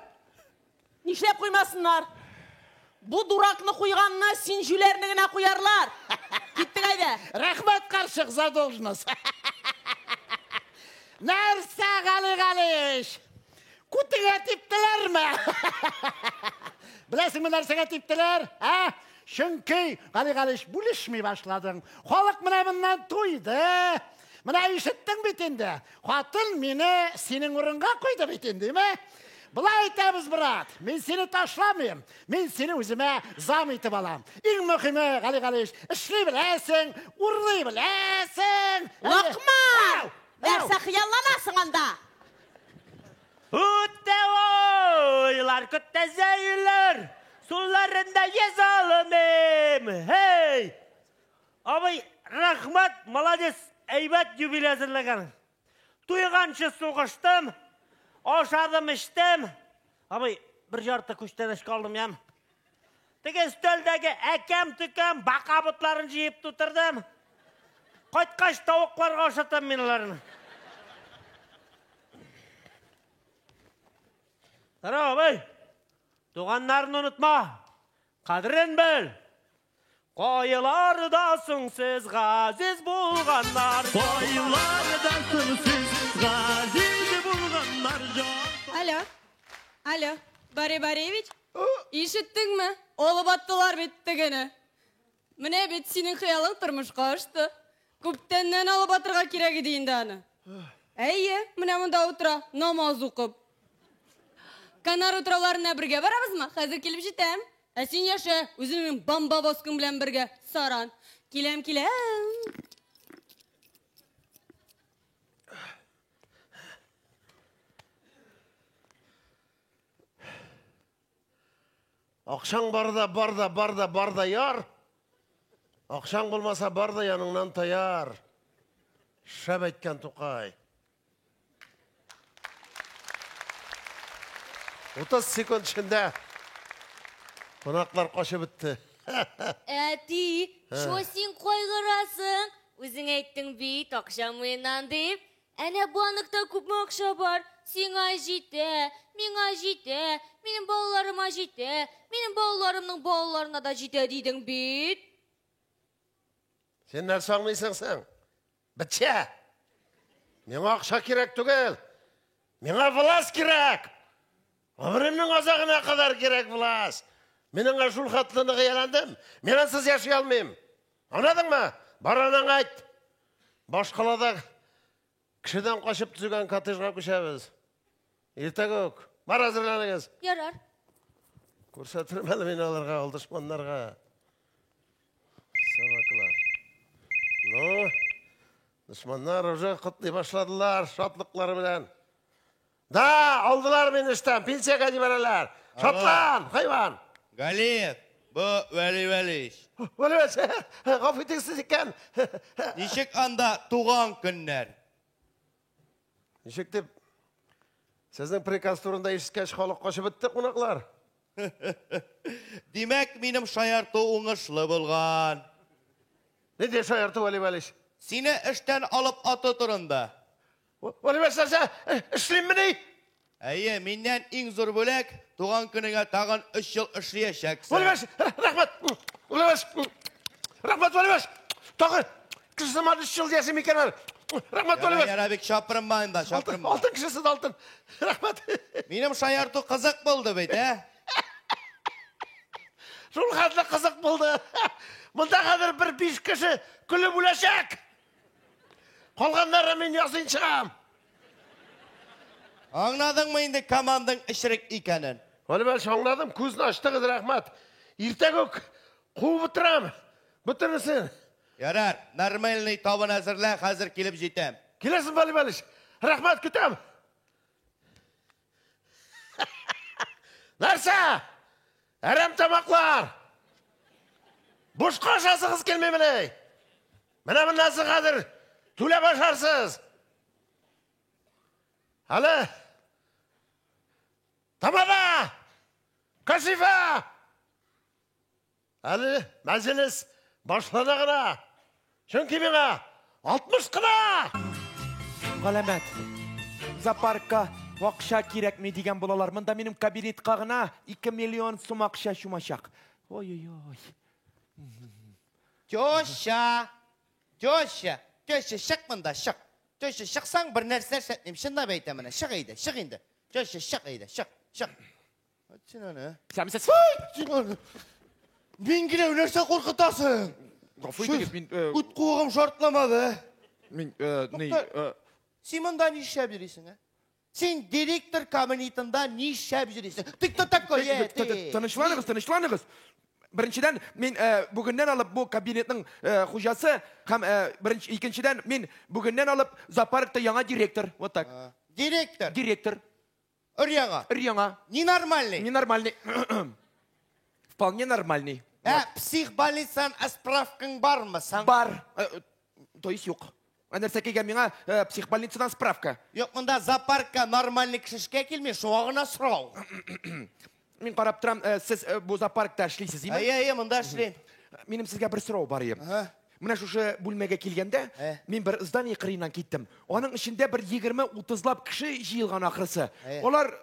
Нишләп куймасыннар? Бу дуракны куйганны син җүләрне генә куярлар. Киттек әйдә. Рәхмәт, карчык, за должность. Нәрсә, Гали Галиевич? Күтеңә типтеләрме? Беләсеңме нәрсәгә типтеләр? Ә? Чөнки, Гали Галиевич, бүлешми башладың. Халык менә моннан туйды. Менә ишеттең бит инде. Хатын мине синең урынга куйды бит инде, ме? Былай әйтәбез, брат, мин сине ташламыйм. Мин сине үземә зам итеп алам. Иң мөһиме, Гали Галиевич, эшли беләсең, урлый беләсең. Локман! Нәрсә хыялланасың анда? Үтә ойлар, көтә зәйләр, суларында йөз алымым. Hey! Абый, рәхмәт, молодец, әйбәт юбилей әзерләгән. Туйганчы сугыштым, ашадым, эчтем. Абый, бер ярты күчтәнәч калдым ям. Теге өстәлдәге әкәм-төкәм бака ботларын җыеп тутырдым. Кайткач тавыкларга ашатам мин аларны. Тора, абый, туганнарны онытма, кадерен бел. Кайлардасың сез, газиз булганнар? Байлардасың сез, газиз булганнар. Алло, алло, Бари Бариевич, ишеттеңме? Алып аттылар бит тегене. Менә бит синең хыялың тормышка ашты. Күптәннән алып атырга кирәк иде инде аны. Әйе, менә монда утыра, намаз укып. Канар утрауларына бергә барабызмы? Хәзер килеп җитәм. Ә син яшә, үзеңнең бомба боскың белән бергә, саран. Киләм, киләм. Акчаң бар да, бар да, бар да, бар да яр. Акчаң булмаса, бар да яныңнан таяр. Шәп әйткән Тукай. 30 секунд эчендә кунаклар качып бетте. Әти, шо син кайгырасың? Үзең әйттең бит, акча муеннан дип. Әнә банкта күпме акча бар? Сиңа җитә, миңа җитә, минем балаларыма җитә, минем балаларымның балаларына да җитә дидең бит. Син нәрсә аңлыйсың соң? Бетчә! Миңа акча кирәк түгел. Миңа власть кирәк. Гомеремнең азагына кадәр кирәк власть. Мин аңа шул хәтле нык ияләндем. Мин ансыз яши алмыйм. Аңладыңмы? Бар анаңа әйт. Башкалада кешедән качып төзегән коттеджга күчәбез. Иртәгә үк. Бар, әзерләнегез. Ярар. Күрсәтермен әле мин аларга, ул дошманнарга. Собакалар. Ну, дошманнар уже котлый башладылар шатлыклары белән. Да, алдылар мине эштән, пенсиягә җибәрәләр. Шатлан, хайван. Галиев, Бу Вәли Вәлиевич. Вәли Вәлиевич, гафу итегез сез икән. Ничек анда туган көннәр? Ничек дип? Сезнең приказ турында ишеткәч, халык качып бетте, кунаклар. Димәк, минем шаярту уңышлы булган. Нинди шаярту, Вәли Вәлиевич? Сине эштән алып ату турында. Вәли Вәлиевич, нәрсә? Эшлиммени? Әйе, миннән иң зур бүләк, туган көнеңә тагын өч ел эшлиячәксең. Вәли Вәлиевич, рәхмәт! Вәли Вәлиевич, рәхмәт, Вәли Вәлиевич! Тагы кеше сыман өч ел яшим икән әле. Рәхмәт, Вәли Вәлиевич! Ярар, бик чапырынма инде, чапырынма. Алтын кешесе дә алтын. Рәхмәт. Минем шаярту кызык булды бит, ә? Шул хәтле кызык булды. Монда хәзер бер биш кеше көлеп үләчәк. Калганнары мин ясыйн чыгам. Аңладыңмы инде командаң эчерек икәнен? Вәли Вәлиевич, аңладым, күзне ачтыгыз, рәхмәт. Иртәгә үк куып утырам. Бөтенесен. Ярар, нормальный табын әзерлә, хәзер килеп җитәм. Киләсең, Вәли Вәлиевич. Рәхмәт, көтәм. Нәрсә? Әрәм тамаклар! Бушка ашасыгыз килмимени? Менә моннан соң хәзер түләп ашарсыз. Әле Тамада! Кашифа! Әле мәҗлес башлана гына. Чөнки миңа 60 кына! Галәмәт. Зоопаркка акча кирәкми дигән булалар. Монда минем кабинетка гына 2 миллион сум акча чумачак. Ой-ой-ой. Теща! Теща! Теща, чык монда, чык. Теща, чыксаң бер нәрсә эшләтмим. Чынлап әйтәм менә. Чык әйдә, чык инде. Теща, чык әйдә, чык, чык. Син аны. Сәмсез. Син аны. Мин генә нәрсә куркытасың? Гафу итегез, мин Үт куыгым шартламады. Мин ни Син монда нишләп йөрисең, ә? Син директор кабинетында нишләп йөрисең? Ты кто такой, э, ты? Тынычланыгыз, тынычланыгыз. Беренчедән, мин бүгеннән алып бу кабинетның хуҗасы һәм беренче, икенчедән, мин бүгеннән алып зоопаркта яңа директор. Вот так. Директор. Директор. Өр-яңа. Өр-яңа. Ненормальный. Ненормальный. Вполне нормальный. Ә, психбольницадан справкаң бармы соң? Бар. То есть юк. Ә нәрсә килгән миңа психбольницадан справка? Юк, монда зоопаркка нормальный кеше эшкә килми, шуңа гына сорау. Мин карап торам, сез бу зоопаркта эшлисез, димме? Әйе, әйе, монда эшлим. Минем сезгә бер сорау бар иде. Менә шушы бүлмәгә килгәндә, мин бер здание кырыеннан киттем. Аның эчендә бер 20-30лап кеше җыелган ахрысы. Алар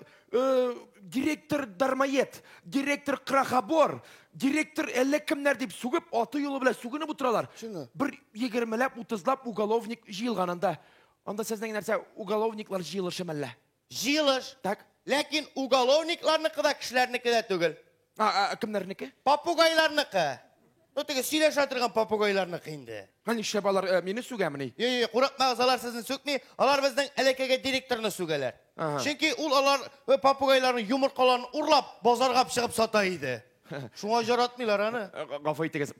директор дармоед, директор крахобор, директор әллә кемнәр дип сүгеп, аты юлы белән сүгенеп утыралар. Бер 20ләп, 30лап уголовник җыелган анда. Анда сезнең нәрсә, уголовниклар җыелышы мәллә? Җыелыш. Так. Ләкин уголовникларныкы да кешеләрнеке дә түгел. А, кемнәрнеке? Попугайларныкы. Ну, теге сөйләшә торган попугайларныкы инде. Ә нишләп алар мине сүгәмени? Юк, юк, курыкмагыз, алар сезне сүкми, алар безнең элеккеге директорны сүгәләр. Чөнки ул алар попугайларның йомыркаларын урлап, базарга чыгып сата иде. Шуңа яратмыйлар аны. Гафу итегез.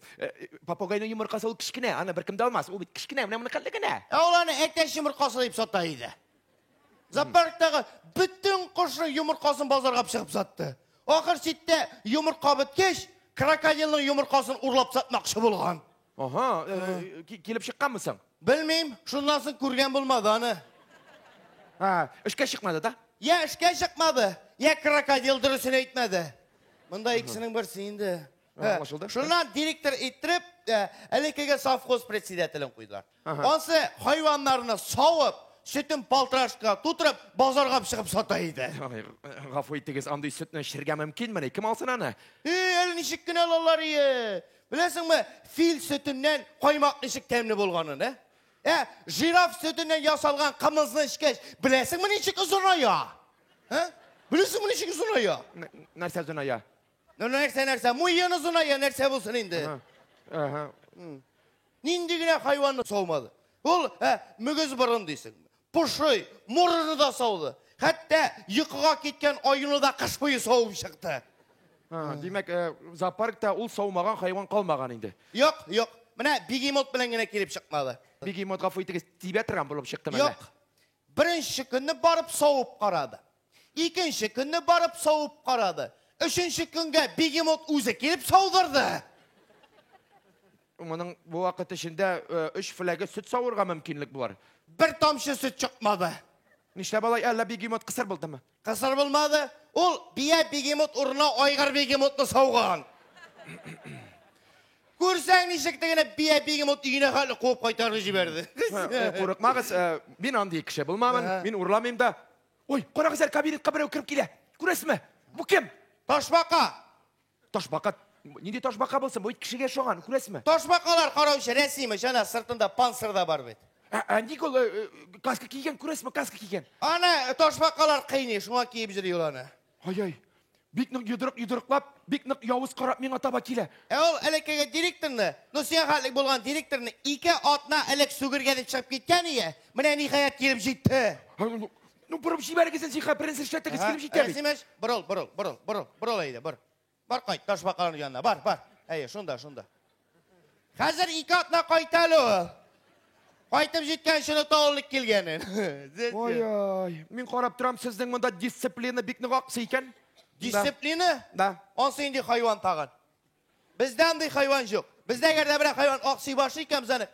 Попугайның йомыркасы ул кечкенә, аны беркем дә алмас. Ул бит кечкенә, менә моны хәтле генә. Ә ул аны әтәч йомыркасы дип сата иде. Зоопарктагы бөтен кошның йомыркасын базарга чыгып сатты. Ахыр чиктә йомырка беткәч, крокодилның йомыркасын урлап сатмакчы булган. Ага, килеп чыкканмы соң? Белмим, шуннан соң күргән булмады аны. А, эшкә чыкмады да? Я эшкә чыкмады, я крокодил дөресен әйтмәде. Монда икесенең берсе инде. Аңлашылды. Шуннан директор иттереп, элеккеге совхоз председателен куйдылар. Ансы хайваннарны савып, сөтен полторашкага тутырып, базарга чыгып сата иде. Гафу итегез, андый сөтне эчәргә мөмкинмени? Кем алсын аны? Әле ничек кенә алалар ие. Беләсеңме, фил сөтеннән каймак ничек тәмле булганын, ә? Ә, жираф сөтеннән ясалган кымызны эчкәч, беләсеңме ничек озыная? Ә? Беләсеңме ничек озыная? Нәрсә озыная? Ну, нәрсә, нәрсә? Муен озыная, нәрсә булсын инде? Нинди генә хайванны саумады. Ул, мөгез борын дисең. Пошый, мурыны да сауды. Хәтта йокыга киткән аюны да кыш буе савып чыкты. Димәк, зоопаркта ул саумаган хайван калмаган инде. Юк, юк. Менә бегемот белән генә килеп чыкмады. Бегемот, гафу итегез, тибә торган булып чыкты менә. Юк. Беренче көнне барып савып карады. Икенче көнне барып савып карады. Өченче көнгә бегемот үзе килеп саудырды. Моның бу вакыт эчендә өч фләге сөт савырга мөмкинлек булар. Бер тамчы сөт чыкмады. Нишләп алай, әллә бегемот кысыр булдымы? Кысыр булмады. Ул бия бегемот урынына айгыр бегемотны сауган. Күрсәң, ничек тегене бия бегемот өенә хәтле куып кайтарып җибәрде. Курыкмагыз, мин андый кеше булмамын, мин урламыйм да. Ой, карагыз әле, кабинетка берәү кереп килә. Күрәсезме? Бу кем? Ташбака. Ташбака. Нинди ташбака булсын? Бу бит кешегә ошаган, күрәсезме? Ташбакалар караучы Рәсимыч, ана сыртында панцирь да бар бит. Ә ник ул каска кигән, күрәсезме, каска кигән? Аны ташбакалар кыйный, шуңа киеп йөри ул аны. Ай-ай. Бик нык йодрык йодрыклап, бик нык явыз карап миңа таба килә. Ә ул элеккеге директорны, ну сиңа хәтлек булган директорны ике атна элек сүгергә дип чыгып киткән ие. Менә ниһаять килеп җитте. Ну борып җибәрегез, зинһар, беренче эшләтегез, килеп җитә бит. Рәсимеш, борыл, борыл, борыл, борыл, борыл әйдә, бор. Бар кайт, ташбакалар янына, бар, бар. Әйе, шунда, шунда. Хәзер ике атна кайта әле ул. Кайтып җиткәнче оныта ул ник килгәнен. Ой-ой, мин карап торам, сезнең монда дисциплина бик нык аксый икән. Дисциплина? Да. Ансы инде хайван тагын. Бездә андый хайван юк. Бездә әгәр дә берәр хайван аксый башлый икән, без аны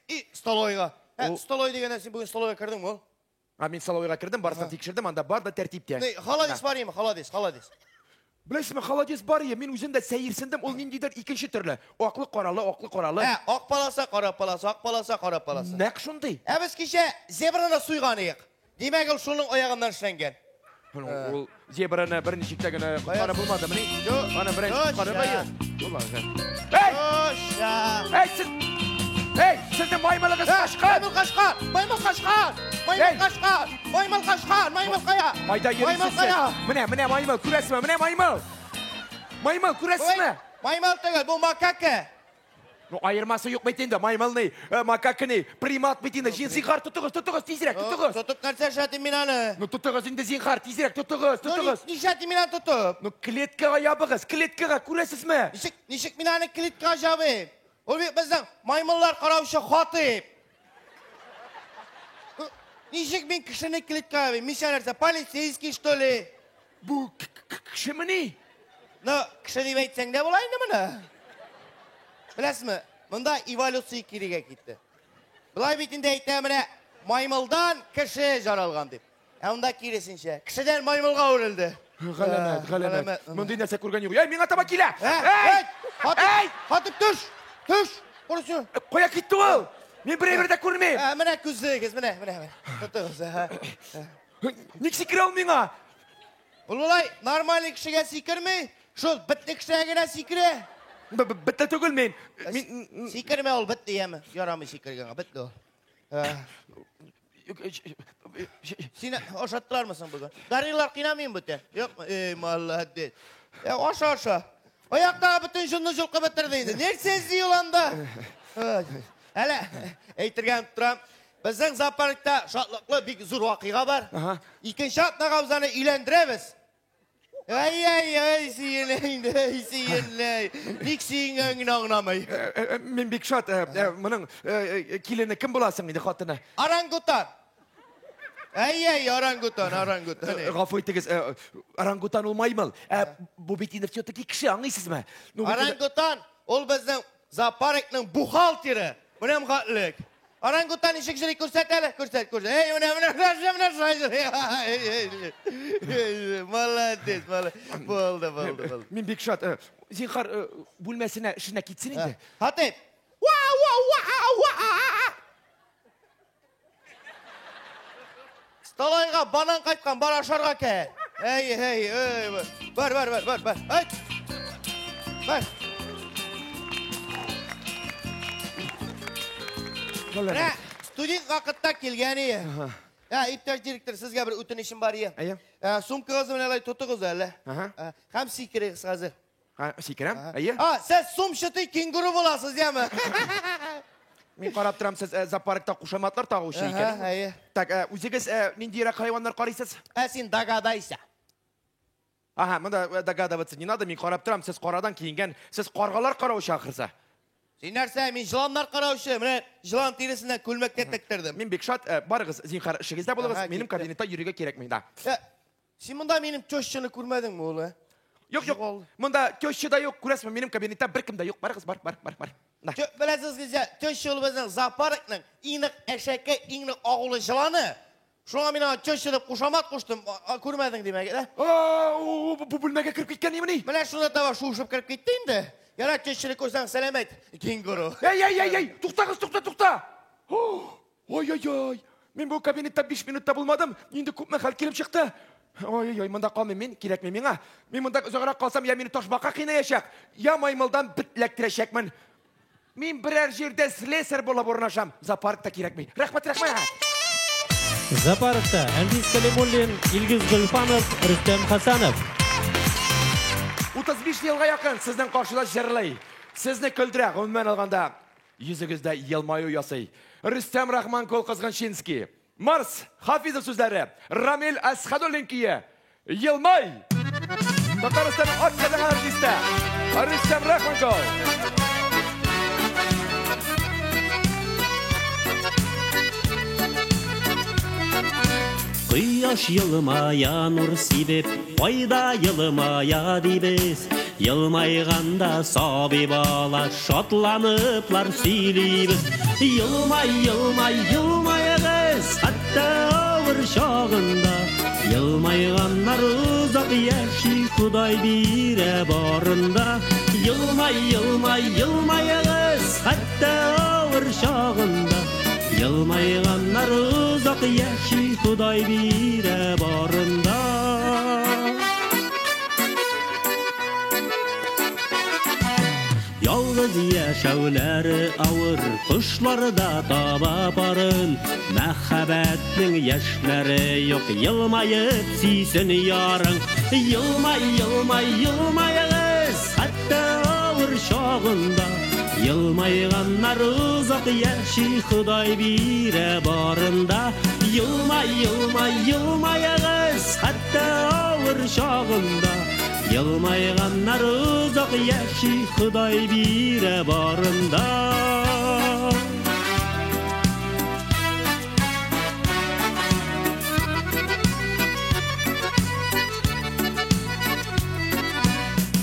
и столовойга. Ә, столовой дигәннән син бүген столовойга кердеңме ул? А мин столовойга кердем, барысын тикшердем, анда бар да тәртиптә. Ни, холодец бар име, холодец, холодец. Беләсезме, холодец бар ие, мин үзем дә сәерсендем, ул ниндидер икенче төрле. Аклы каралы, аклы каралы. Ә, ак полоса, кара полоса, ак полоса, кара полоса. Нәкъ шундый. Ә без кичә зебраны суйган идек. Димәк, ул шуның аягыннан эшләнгән. Ул зебраны берничек тә генә коткарып булмадымыни? Аны беренче коткарып әйе. Эй! Эй, сез! Эй, сезнең маймылыгыз качкан! Маймыл качкан! Маймыл качкан! Маймыл качкан! Маймыл качкан! Маймыл кая? Кайда йөрисез сез? Менә, менә маймыл, күрәсезме? Менә маймыл! Маймыл, күрәсезме? Маймыл түгел, бу макака. Ну, аермасы юк бит инде, маймыл ни, макака ни, примат бит инде. Зинһар, тотыгыз, тотыгыз, тизрәк, тотыгыз. Тотып нәрсә эшләтим мин аны? Ну, тотыгыз инде, зинһар, тизрәк, тотыгыз, тотыгыз. Нишләтим мин аны тотып? Ну, клеткага ябыгыз, клеткага, күрәсезме? Ничек, ничек мин аны клеткага җабыйм? Ул бит безнең маймыллар караучы Хатыйп. Ничек мин кешене клеткага ябыйм? Мин нәрсә, полицейский, что ли? Бу кешемени? Ну, кеше дип әйтсәң дә була инде моны. Беләсезме, монда эволюция кирегә китте. Болай бит инде әйтә, менә маймылдан кеше жаралган дип. Ә монда киресенчә, кешедән маймылга әверелде. Галәмәт, галәмәт. Мондый нәрсә күргән юк. Әй, миңа таба килә! Әй! Әй! Хатып төш! Төш! Корысы. Кая китте ул? Мин берәй дә күрмим. Менә күзлегез, менә, менә, менә. Тотыгыз. Ник сикерә ул миңа? Ул болай нормальный кешегә сикерми, шул бетле кешегә генә сикерә. Бетле түгел мин. Мин сикермә ул бетле яме. Ярамый сикергәнгә, бетле ул. Сине ашаттылармы соң бүген? Гориллар кыйнамыймы бүтән? Юкмы? Эй, молодец. Аша, аша. Аяктагы бөтен җонны җолкып бетерде инде. Нәрсә эзли ул анда? Әле әйтергә онытып торам. Безнең зоопаркта шатлыклы бик зур вакыйга бар. Икенче атнага без аны өйләндерәбез. Ай, ай, ай, сөенә инде, ай, сөенә. Ник сөенгән генә аңламый. Мин бик шат. Моның килене кем буласың инде, хатыны? Орангутан. Ай, ай, орангутан, орангутан. Гафу итегез, орангутан ул маймыл. Ә бу бит инде все-таки кеше, аңлыйсызмы? Орангутан ул безнең зоопаркның бухгалтеры. Менә хәтлек. Орангутан ничек йөри, күрсәт әле, күрсәт, күрсәт. Эй, менә, менә, менә, менә шулай йөри. Молодец, молодец. Булды, булды, булды. Мин бик шат. Зинһар, бүлмәсенә, эшенә китсен инде. Хатыйп. Вау, вау, вау, вау. Столайга банан кайткан, бар ашарга кел. Эй, эй, эй, бар, бар, бар, бар, бар. Ай. Бар. Менә студент вакытта килгән ие. Ә, иптәш директор, сезгә бер үтенечем бар ие. Әйе. Сумкагызны менә алай тотыгыз әле. Һәм сикерегез хәзер. Сикерәм, әйе. А, сез сумчатый кенгуру буласыз, яме? Мин карап торам, сез зоопаркта кушаматлар тагучы икән. Әйе. Так, үзегез ниндирәк хайваннар карыйсыз? Ә син догадайся. Ага, монда догадываться не надо, мин карап торам, сез карадан киенгән, сез каргалар караучы ахрысы. Син нәрсә, мин җыланнар караучы, менә җылан тиресеннән күлмәк тә тектердем. Мин бик шат, барыгыз, зинһар, эшегездә булыгыз, минем кабинетта йөрергә кирәкми, да. Син монда минем тещаны күрмәдеңме, ул, ә? Юк, юк. Монда теща да юк, күрәсезме, минем кабинетта беркем дә юк. Барыгыз, бар, бар, бар, бар. На. Беләсез килсә, теща ул безнең зоопаркның иң нык әшәке, иң нык агулы җыланы. Шуңа мин аңа теща дип кушамат куштым. Күрмәдең димәк, ә? Бу бүлмәгә кереп киткән имени? Менә шунда таба шуышып кереп китте инде. Ярар, тещаны күрсәң, сәлам әйт, кенгуру. Әй, әй, әй, әй, туктагыз, тукта, тукта. Ой-ой-ой, мин бу кабинетта 5 минут та булмадым, инде күпме хәл килеп чыкты. Ой-ой-ой, монда калмыйм мин, кирәкми миңа. Мин монда озаграк калсам, я мине ташбака кыйнаячак, я маймылдан бет эләктерәчәкмен. Мин берәр җирдә слесарь булып урнашам. Зоопарк та кирәкми. Рәхмәт, рәхмәт. Зоопаркта Әлфис Калимуллин, Илгиз Гөлфанов, Рөстәм Хәсәнов. 35 елга якын сезнең каршыда җырлый. Сезне көлдерә, гомумән алганда, йөзегездә елмаю ясый. Рөстәм Рахманкул Кызганчинский. Марс Хафизов сүзләре, Рамил Әсхәдуллин көе. Елмай! Татарстанның ат казанган артисты Рөстәм Рахманкул. Кояш елмая нур сибеп, айда елмая дибез. Елмайганда сабый бала шатланыплар сөйлибез. Елмай, елмай, елмаегыз, хәтта авыр чагында. Елмайганнар озак яши, Ходай бирә барында. Елмай, елмай, елмаегыз, хәтта авыр чагында. Елмайганнар озак яши, Ходай бирә барында. Ялгыз яшәүләре авыр, кошлар да таба парын. Мәхәббәтнең яшьләре юк, елмаеп сөйсен ярың. Елмай, елмай, елмаегыз, хәтта авыр чагында. Елмайганнар озак яши, Ходай бирә барында. Елмай, елмай, елмаегыз, хәтта авыр чагында. Елмайганнар озак яши, Ходай бирә барында.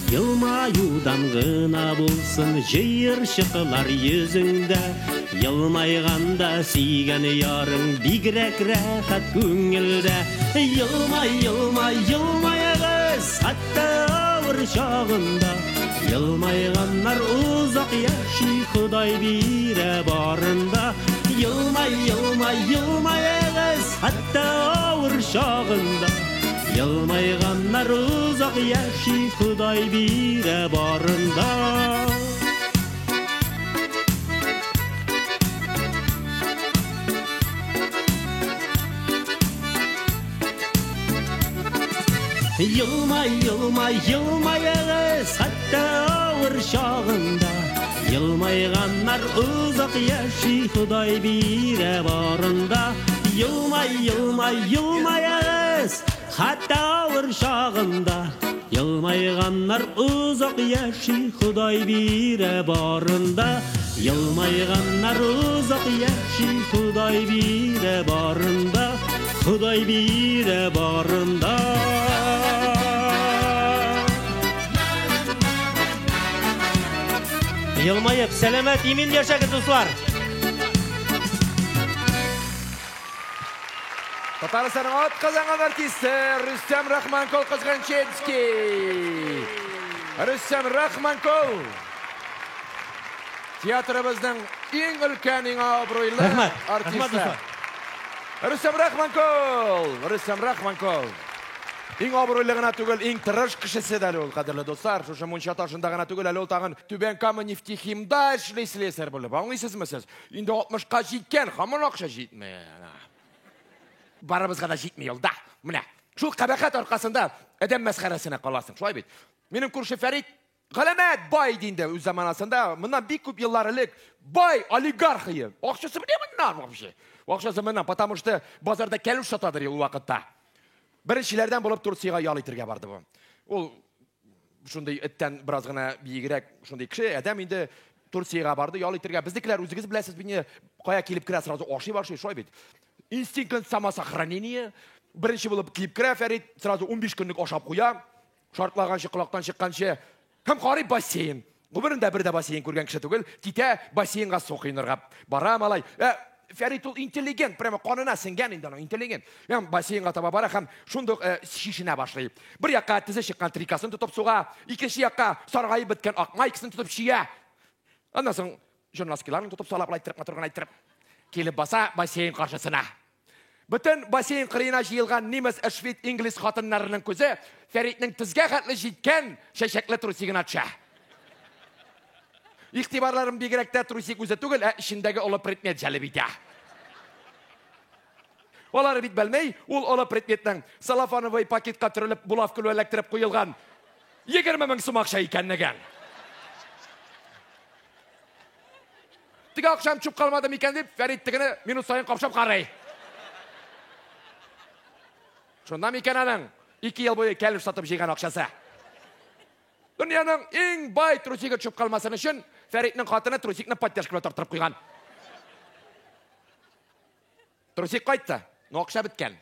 Елмаюдан гына булсын җыерчыклар йөзеңдә. Елмайганда сөйгән ярың бигрәк рәхәт күңелдә. Елмай, елмай, елмаегыз, хәтта авыр чагында. Елмайганнар озак яши, Ходай бирә барында. Елмай, елмай, елмаегыз, хәтта авыр чагында. Елмайганнар озак яши, Ходай бирә барында. Елмай, елмай, елмаегыз, хәтта авыр чагында. Елмайганнар озак яши, Ходай бирә барында. Елмай, елмай, елмаегыз, хәтта авыр чагында. Елмайганнар озак яши, Ходай бирә барында. Елмайганнар озак яши, Ходай бирә барында. Ходай бирә барында. Елмаеп, сәламәт, имин яшәгез, дуслар. Татарстанның ат казанган артисты Рөстәм Рахманкул Кызганчинский. Рөстәм Рахманкул. Театрыбызның иң өлкән, иң абруйлы Рәхмәт. артисты. Рәхмәт, дуслар. Рөстәм Рахманкул. Рөстәм Рахманкул. Иң абруйлы гына түгел, иң тырыш кешесе дә әле ул, кадерле дуслар. Шушы мунча ташында гына түгел, әле ул тагын Түбән Кама нефтехимда эшли слесарь булып. Аңлыйсызмы сез? Инде 60-ка җиткән, һаман акча җитми. Барыбызга да җитми ул, да. Менә шул кабахәт аркасында адәм мәсхәрәсенә каласың, шулай бит? Минем күрше Фәрит галәмәт бай иде инде үз заманасында, моннан бик күп еллар элек бай олигарх иде. Акчасы менә моннан вообще. Акчасы моннан, потому что базарда кәлүш сатадыр ул вакытта. Беренчеләрдән булып Турциягә ял итергә барды бу. Ул шундый эттән бераз гына биегрәк шундый кеше, адәм инде Турциягә барды ял итергә. Безнекеләр үзегез беләсез, мине кая килеп керә, сразу ашый башлый, шулай бит. Инстинкт самосохранения. Беренче булып килеп керә Фәрит, сразу 15 көнлек ашап куя. Шартлаганчы, колактан чыкканчы. Һәм карый бассейн. Гомерендә бер дә бассейн күргән кеше түгел, китә бассейнга су коенырга. Бара малай. Фәрит ул интеллигент, прямо канына сеңгән инде аның, интеллигент. Һәм бассейнга таба бара һәм шундук чишенә башлый. Бер якка тезе чыккан трикасын тотып суга, икенче якка саргаеп беткән ак майкасын тотып чөя. Аннан соң журналисткаларын тотып сала, былай иттереп, матур гына иттереп. Килеп баса бассейн каршысына. Бөтен бассейн кырыена җыелган немец, швед, инглиз хатыннарының күзе Фәритнең тезгә хәтле җиткән чәчәкле трусигына төшә. Игътибарларын бигрәк тә трусик үзе түгел, ә эчендәге олы предмет җәлеп итә. Алары бит белмәй, ул олы предметның целлофановый пакетка төрелеп, булавка белән эләктереп куелган 20 мең сум акча икәнлеген. Теге акчам чүп калмады микән дип, Фәрит тегене минут саен капшап карый. Шунда микән аның 2 ел буе кәлүш сатып җыйган акчасы? Дөньяның иң бай трусигы төшеп калмасын өчен Фәритнең хатыны трусикны подтяжка белән тарттырып куйган. Трусик кайтты, но акча беткән.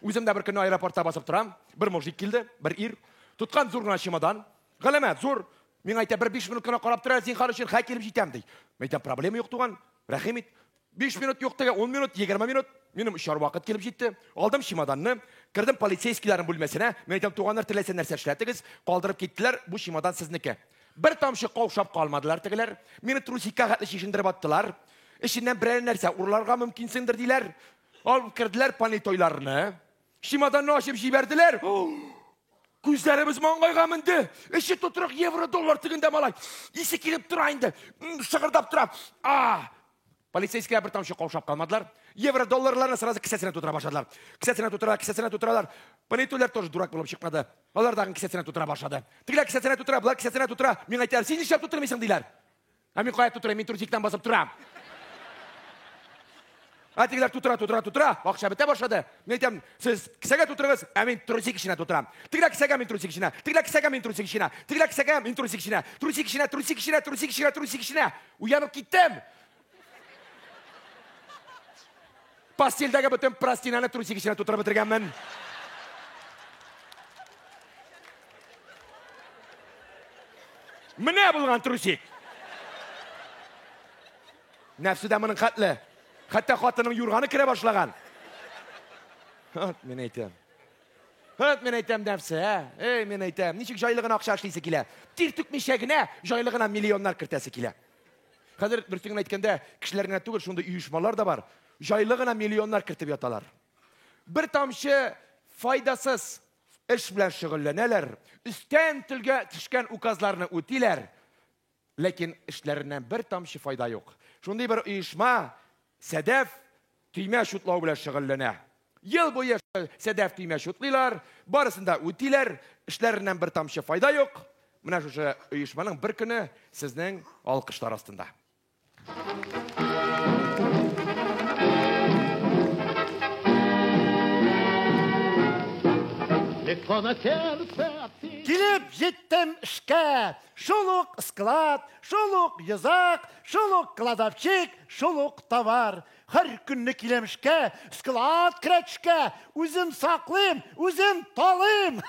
Үзем дә бер көнне аэропортта басып торам, бер мужик килде, бер ир, тоткан зур гына чемодан, галәмәт зур. Миңа әйтә, бер 5 минут кына карап тор әле, зинһар өчен, хәй килеп җитәм, ди. Мин әйтәм, проблема юк, туган, рәхим ит. 5 минут юк дигән, 10 минут, 20 минут. Минем очар вакыт килеп җитте. Алдым чемоданны, кердем полицейскийларның бүлмәсенә. Мин әйтәм, туганнар, теләсә нәрсә эшләтегез, калдырып киттеләр, бу чемодан сезнеке. Бер тамчы каушап калмадылар тегеләр. Мине трусикка хәтле чишендереп аттылар. Эченнән берәр нәрсә урларга мөмкинсеңдер диләр. Алып керделәр понятойларны. Чемоданны ачып җибәрделәр. Күзләребез маңгайга менде. Эче тутырык евро, доллар тегендә малай. Исе килеп тора инде. Шыгырдап тора. А! Полицейскийлар бер тамчы каушап калмадылар. Евро, долларларны сразу кесәсенә тутыра башладылар. Кесәсенә тутыра, кесәсенә тутыралар. Понятойлар тоже дурак булып чыкмады. Алар тагын кесәсенә тутыра башлады. Тегеләр кесәсенә тутыра, болар кесәсенә тутыра. Миңа әйтәләр, син нишләп тутырмыйсың, диләр. Ә мин кая тутырыйм, мин трусиктан басып торам. Ә тегеләр тутыра, тутыра, тутыра, акча бетә башлады. Мин әйтәм, сез кесәгә тутырыгыз, ә мин трусик эченә тутырам. Тегеләр кесәгә, мин трусик эченә. Тегеләр кесәгә, мин трусик эченә. Тегеләр кесәгә, мин трусик эченә. Трусик эченә, трусик эченә, трусик эченә, трусик эченә. Уянып киттем. Постельдәге бөтен простинаны трусик эченә тутырып бетергәнмен. Менә булган трусик. Нәфсе дә моның хәтле. Хәтта хатының юрганы керә башлаган. Хат, мин әйтәм. Хат, мин әйтәм нәфсе, ә? Эй, мин әйтәм, ничек җайлы гына акча эшлисе килә. Тир түкмичә генә җайлы гына миллионнар кертәсе килә. Хәзер дөресен генә әйткәндә, кешеләр генә түгел, шундый оешмалар да бар. Җайлы гына миллионнар кертеп яталар. Бер тамчы файдасыз эш белән шөгыльләнәләр, өстән телгә төшкән указларны үтиләр, ләкин эшләреннән бер тамчы файда юк. Шундый бер оешма сәдәф төймә чутлау белән шөгыльләнә. Ел буе сәдәф төймә чутлыйлар, барысын да үтиләр, эшләреннән бер тамчы файда юк. Менә шушы оешманың бер көне сезнең алкышлар астында. Килеп җиттем эшкә. Шул ук склад, шул ук йозак, шул ук кладовщик, шул ук товар. Һәр көнне киләм эшкә, склад керә төшкә. Үзем саклыйм, үзем талыйм.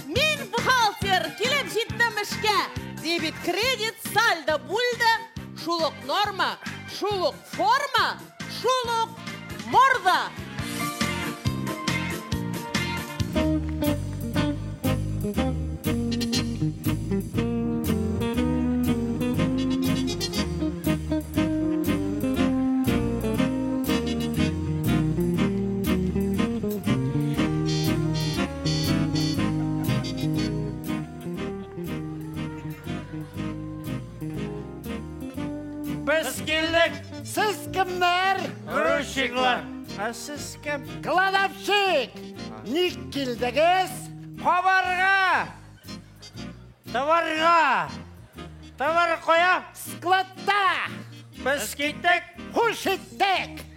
Мин бухгалтер, килеп җиттем эшкә. Дебет, кредит, сальдо, бульдо, шул ук норма, шул ук форма, шул ук морда. Без килдек. Сез кемнәр? Грузчиклар. Ә сез кем? Кладовщик. Ник килдегез? Кабарга. Товарга. Товар кая? Складта. Без киттек. Хуш иттек.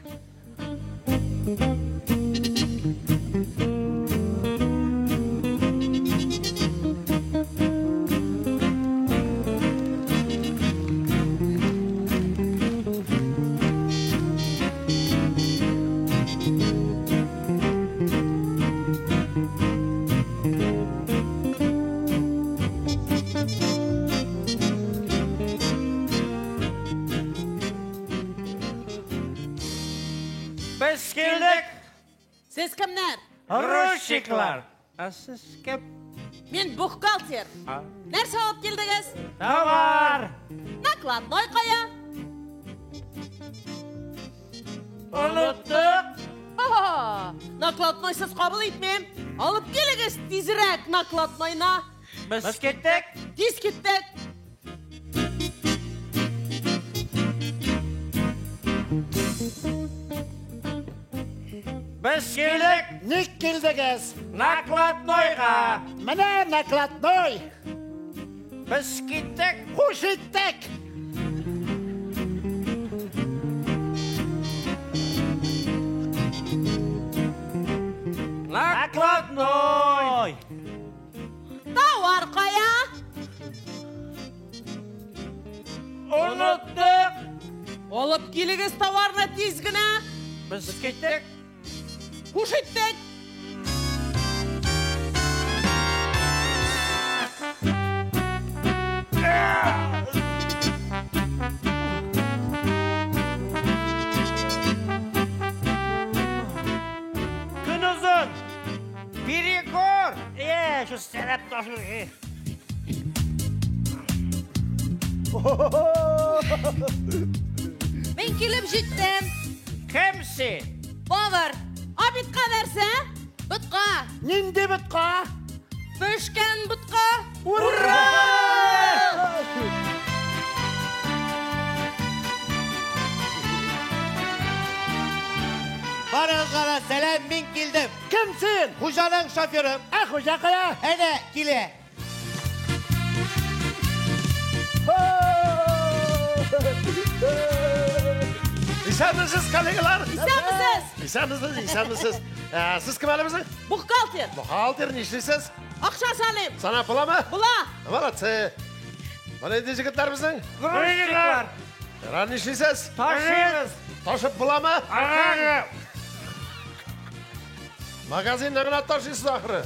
Сез кемнәр? Грузчиклар. Ә сез кем? Мин бухгалтер. Нәрсә алып килдегез? Товар. Накладной кая? Оныттык. Ха-ха! Накладнойсыз кабул итмим. Алып килегез тизрәк накладнойны. Без киттек. Тиз киттек. Без килдек. Ник килдегез? Накладнойга. Менә накладной. Без киттек. Хуш иттек. Накладной. Товар кая? Оныттык. Алып килегез товарны тиз генә. Без киттек. Хуш иттек. Көн озын. Перекур. Э, шу сәләп ташыр. Мин килеп җиттем. Кем син? Повар. Обедка нәрсә? Ботка. Нинди ботка? Пешкән ботка. Ура! Барыгызга да сәлам, мин килдем. Кем син? Хуҗаның шоферы. Ә хуҗа кая? Әнә килә. Исәнмесез, коллегалар! Исәнмесез! Исәнмесез, исәнмесез. Ә, Сез кем әле безнең? Бухгалтер. Бухгалтер, нишлисез? Акча саныйм. Санап буламы? Була. Молодцы. Менә инде егетләр безнең. Грузчиклар. Ярар, нишлисез? Ташыйбыз. Ташып буламы? Ага. Магазиннан гына ташыйсыз ахыры.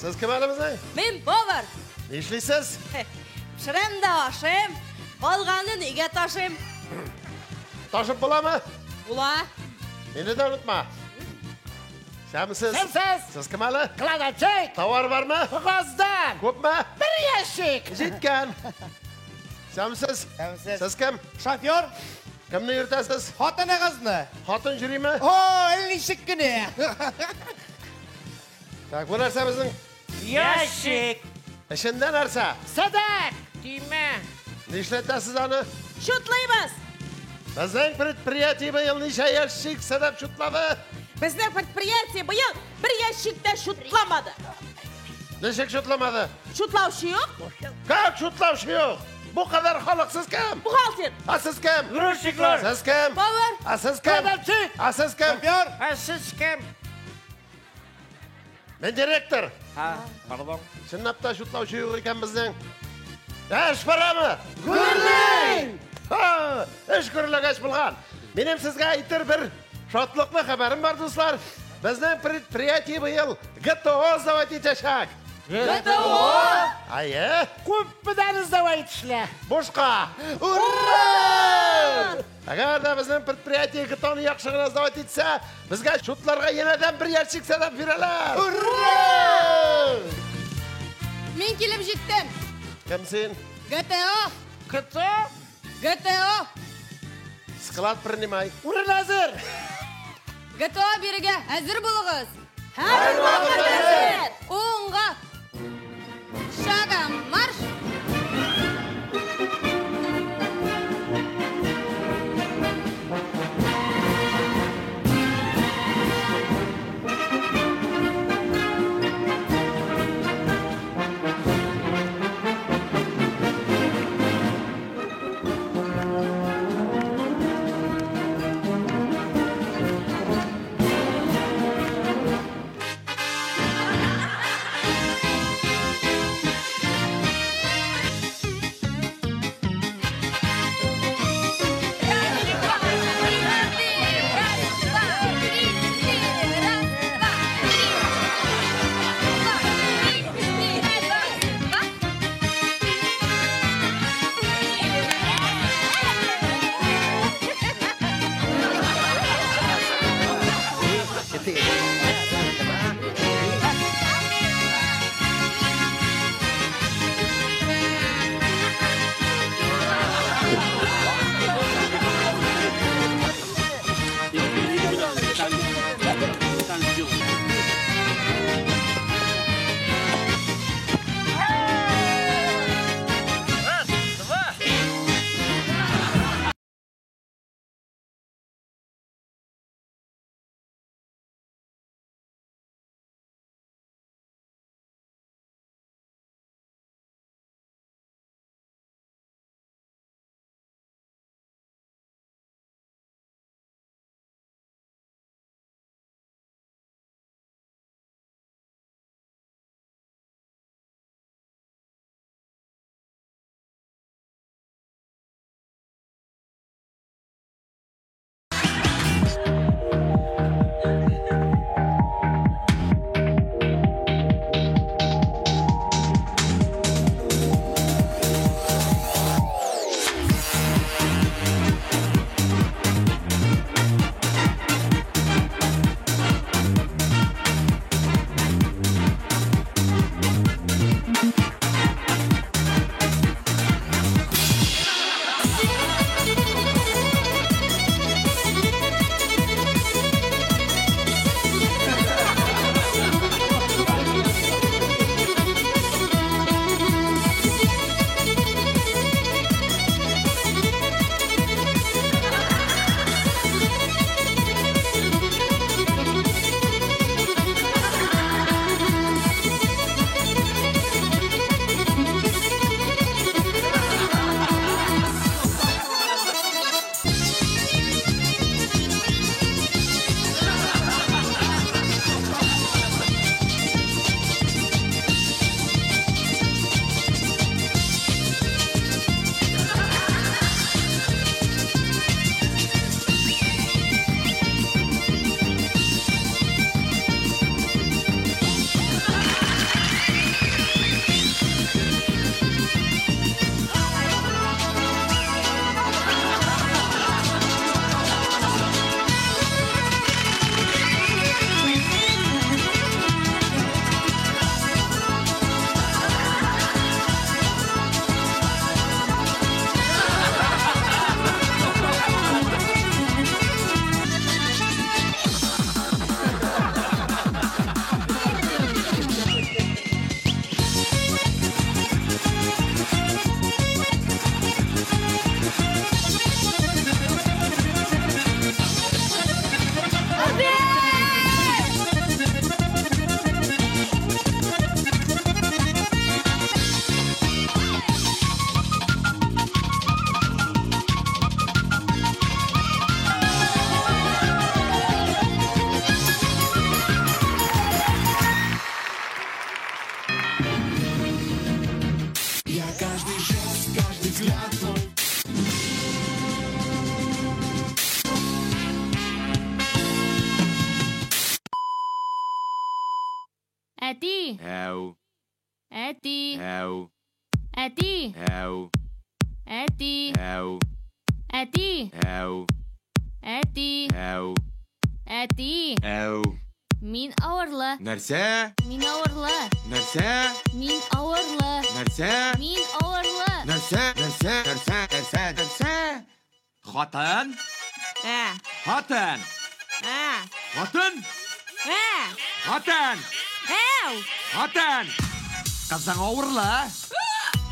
Сез кем әле безнең? Мин повар. Нишлисез? Пешерәм дә ашыйм. Калганын өйгә ташыйм. Ташып буламы? Була. Мине дә онытма. Исәнмесез? Исәнсез. Сез кем әле? Кладовщик. Товар бармы? Когаздан. Күпме? Бер ящик. Җиткән. Исәнмесез? Исәнмесез. Сез кем? Шофер. Кемне йөртәсез? Хатыныгызны. Хатын йөриме? О, ничек кенә. Так, бу нәрсә безнең? Ящик. Эчендә нәрсә? Сәдәк. Төймә. Нишләтәсез аны? Чутлыйбыз. Безнең предприятие быел ничә ящик сәдәп чутлады? Безнең предприятие быел бер ящик тә чутламады. Ничек чутламады? Чутлаучы юк. Как чутлаучы юк? Бу кадәр халык сез кем? Бухгалтер. А сез кем? Грузчиклар. Сез кем? Повар. А сез кем? Кладовщик. А сез кем? Шофер. Ә сез кем? Мин директор. Ха, пардон. Чынлап та чутлаучы юк икән безнең. Эш барамы? Гөрли! Ха, эш гөрләгәч булган. Минем сезгә әйтер бер шатлыклы хәбәрем бар, дуслар. Безнең предприятие быел ГТО сдавать итәчәк. ГТО? Әйе. Күпмедән сдавать итешлә? Бушка. Ура! Әгәр дә безнең предприятие ГТОны яхшы гына сдавать итсә, безгә шутларга янәдән бер ящик сәдәп бирәләр. Ура! Мин килеп җиттем. Кем син? ГТО. ГТО? ГТО. Склад принимай. Урын әзер. ГТО бирегә әзер булыгыз. Һәрвакыт әзер. Уңга. Шагом марш. Әү. Әти. Әү. Әти. Әү. Әти. Әү. Әти. Әү. Әти. Әү. Әти. Әү. Мин авырлы. Нәрсә? Мин авырлы. Нәрсә? Мин авырлы. Нәрсә? Мин авырлы. Нәрсә? Нәрсә? Нәрсә? Нәрсә? Нәрсә? Хатын? Ә. Хатын! Ә. Хатын! Ә. Хатын! Әу. Хатын! Кызың авырлы!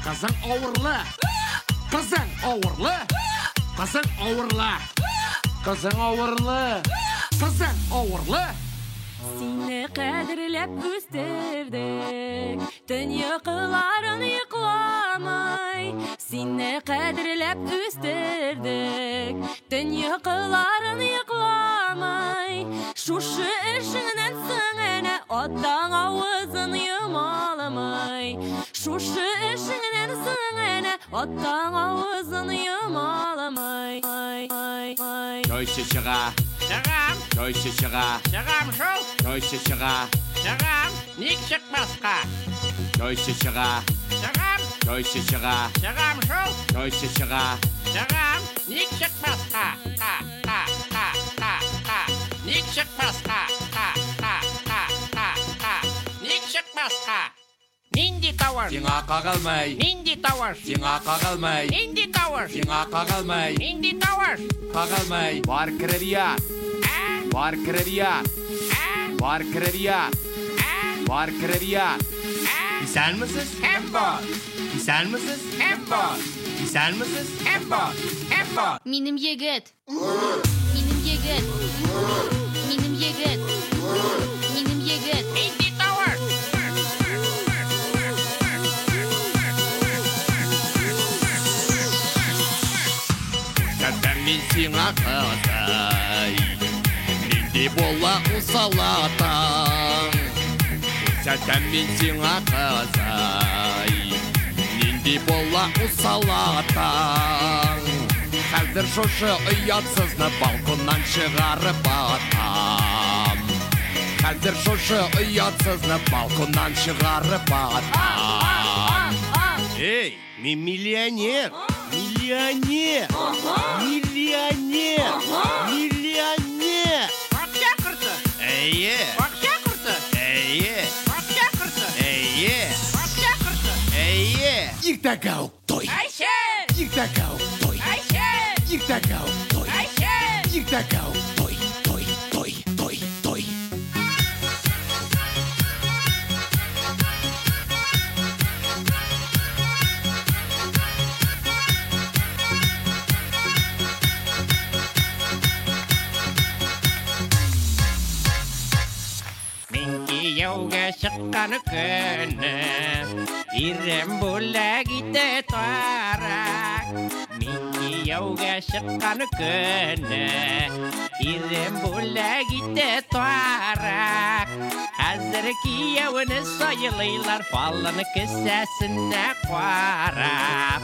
Кызың авырлы! Кызың авырлы! Кызың авырлы! Кызың авырлы! Кызың авырлы! Сине кадерләп үстердек, Төн йокыларын йокламай. Сине кадерләп үстердек, Төн йокыларын йокламай. Шушы эшеңнән соң әнә атаң авызын йомаламай. Шушы эшеңнән соң әнә атаң авызын йомаламай. Ай, ай, ай. Теща чыга. Чыгам. Теща чыга. Чыгам шул. Теща чыга. Чыгам. Ник чыкмаска? Теща чыга. Чыгам. Теща чыга. Чыгам шул. Теща чыга. Чыгам. Ник чыкмаска? Ка, ка, ка, ка, ка. Ник чыкмаска? Ка, ка, ка, ка, ка. Ник чыкмаска? Нинди тавыш? Сиңа кагылмый. Нинди тавыш? Сиңа кагылмый. Нинди тавыш? Сиңа кагылмый. Нинди тавыш? Кагылмый. Бар кереп ят. Бар кереп ят. Бар кереп ят. Бар кереп ят. Исәнмесез? Кем бар? Исәнмесез? Кем бар? Исәнмесез? Кем бар? Кем бар? Минем егет. Минем егет. Минем егет. Минем егет. Нинди тавыш? Күрсәтәм мин сиңа кызый. Нинди була усал атаң. Күрсәтәм мин сиңа кызый. Нинди була усал атаң. Хәзер шушы оятсызны балконнан чыгарып атам. Хәзер шушы оятсызны балконнан чыгарып атам. Эй, мин миллионер! Миллионер! Миллионер! Миллионер! Бакча корты. Әйе! Бакча корты. Әйе! Бакча корты. Әйе! Бакча корты. Әйе! Иртәгә үк туй! Әйше! Иртәгә үк туй! Әйше! Иртәгә үк туй! Әйше! Иртәгә үк туй! Туй, туй, туй, туй! Мин кияүгә чыккан көнне ирем бүләк итте тарак. Мин кияүгә чыккан көнне ирем бүләк итте тарак. Хәзер кияүне сайлыйлар баланы кесәсенә карап.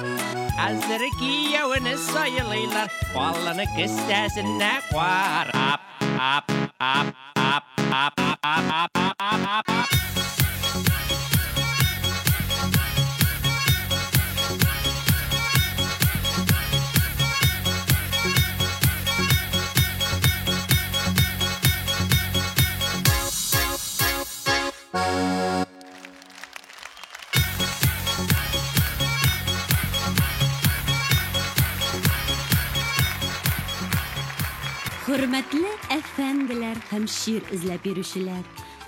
Хәзер кияүне сайлыйлар баланы кесәсенә карап. Ап, ап, ап, ап, ап, ап, ап, ап, ап. Хөрмәтле әфәнделәр һәм шир эзләп йөрүчеләр,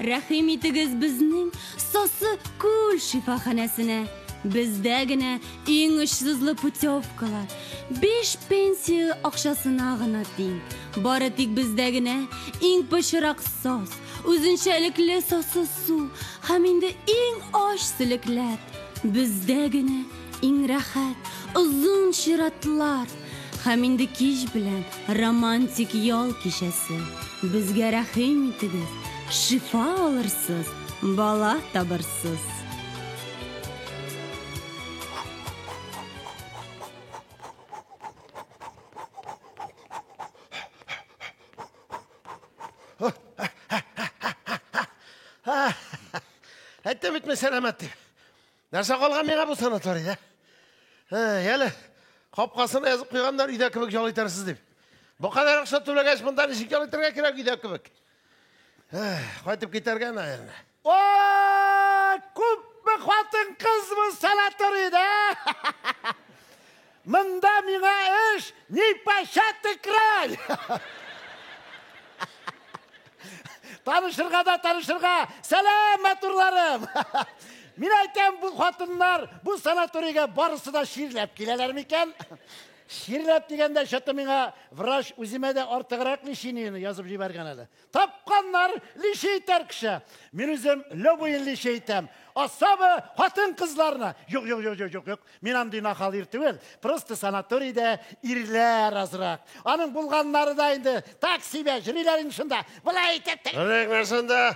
рәхим итегез безнең Сасы күл шифаханәсенә. Бездә генә иң очсызлы путевкалар, 5 пенсия акчасына гына тиң. Бары тик бездә генә иң пычрак сос, үзенчәлекле сасы су һәм инде иң ач сөлекләр. Бездә генә иң рәхәт, озын чиратлар. Һәм инде кич белән романтик ял кичәсе. Безгә рәхим итегез, шифа алырсыз, бала табырсыз. Әйтте Әйтәм бит мин сәламәт дип. Нәрсә калган миңа бу санаторийда? Әле капкасына язып куйганнар, өйдә кебек ял итәрсез дип. Бу кадәр акча түләгәч, монда ничек ял итәргә кирәк өйдә кебек? Кайтып китәргә, наверное. Ой, күпме хатын-кыз бу санаторийда! Монда миңа эш непочатый край! Танышырга да танышырга! Сәлам, матурларым! Мин әйтәм, бу хатыннар бу санаторийга барысы да чирләп киләләр микән? Чирләп дигәндә, что-то миңа врач үземә дә артыграк лечениене язып җибәргән әле. Тапканнар лечи итәр кеше. Мин үзем любойын лечи итәм. Особо хатын-кызларны. Юк, юк, юк, юк, юк, юк. Мин андый нахал ир түгел. Просто санаторийда ирләр азрак. Аның булганнары да инде так себе йөриләр инде шунда. Болай итеп. Рек нәрсәндә?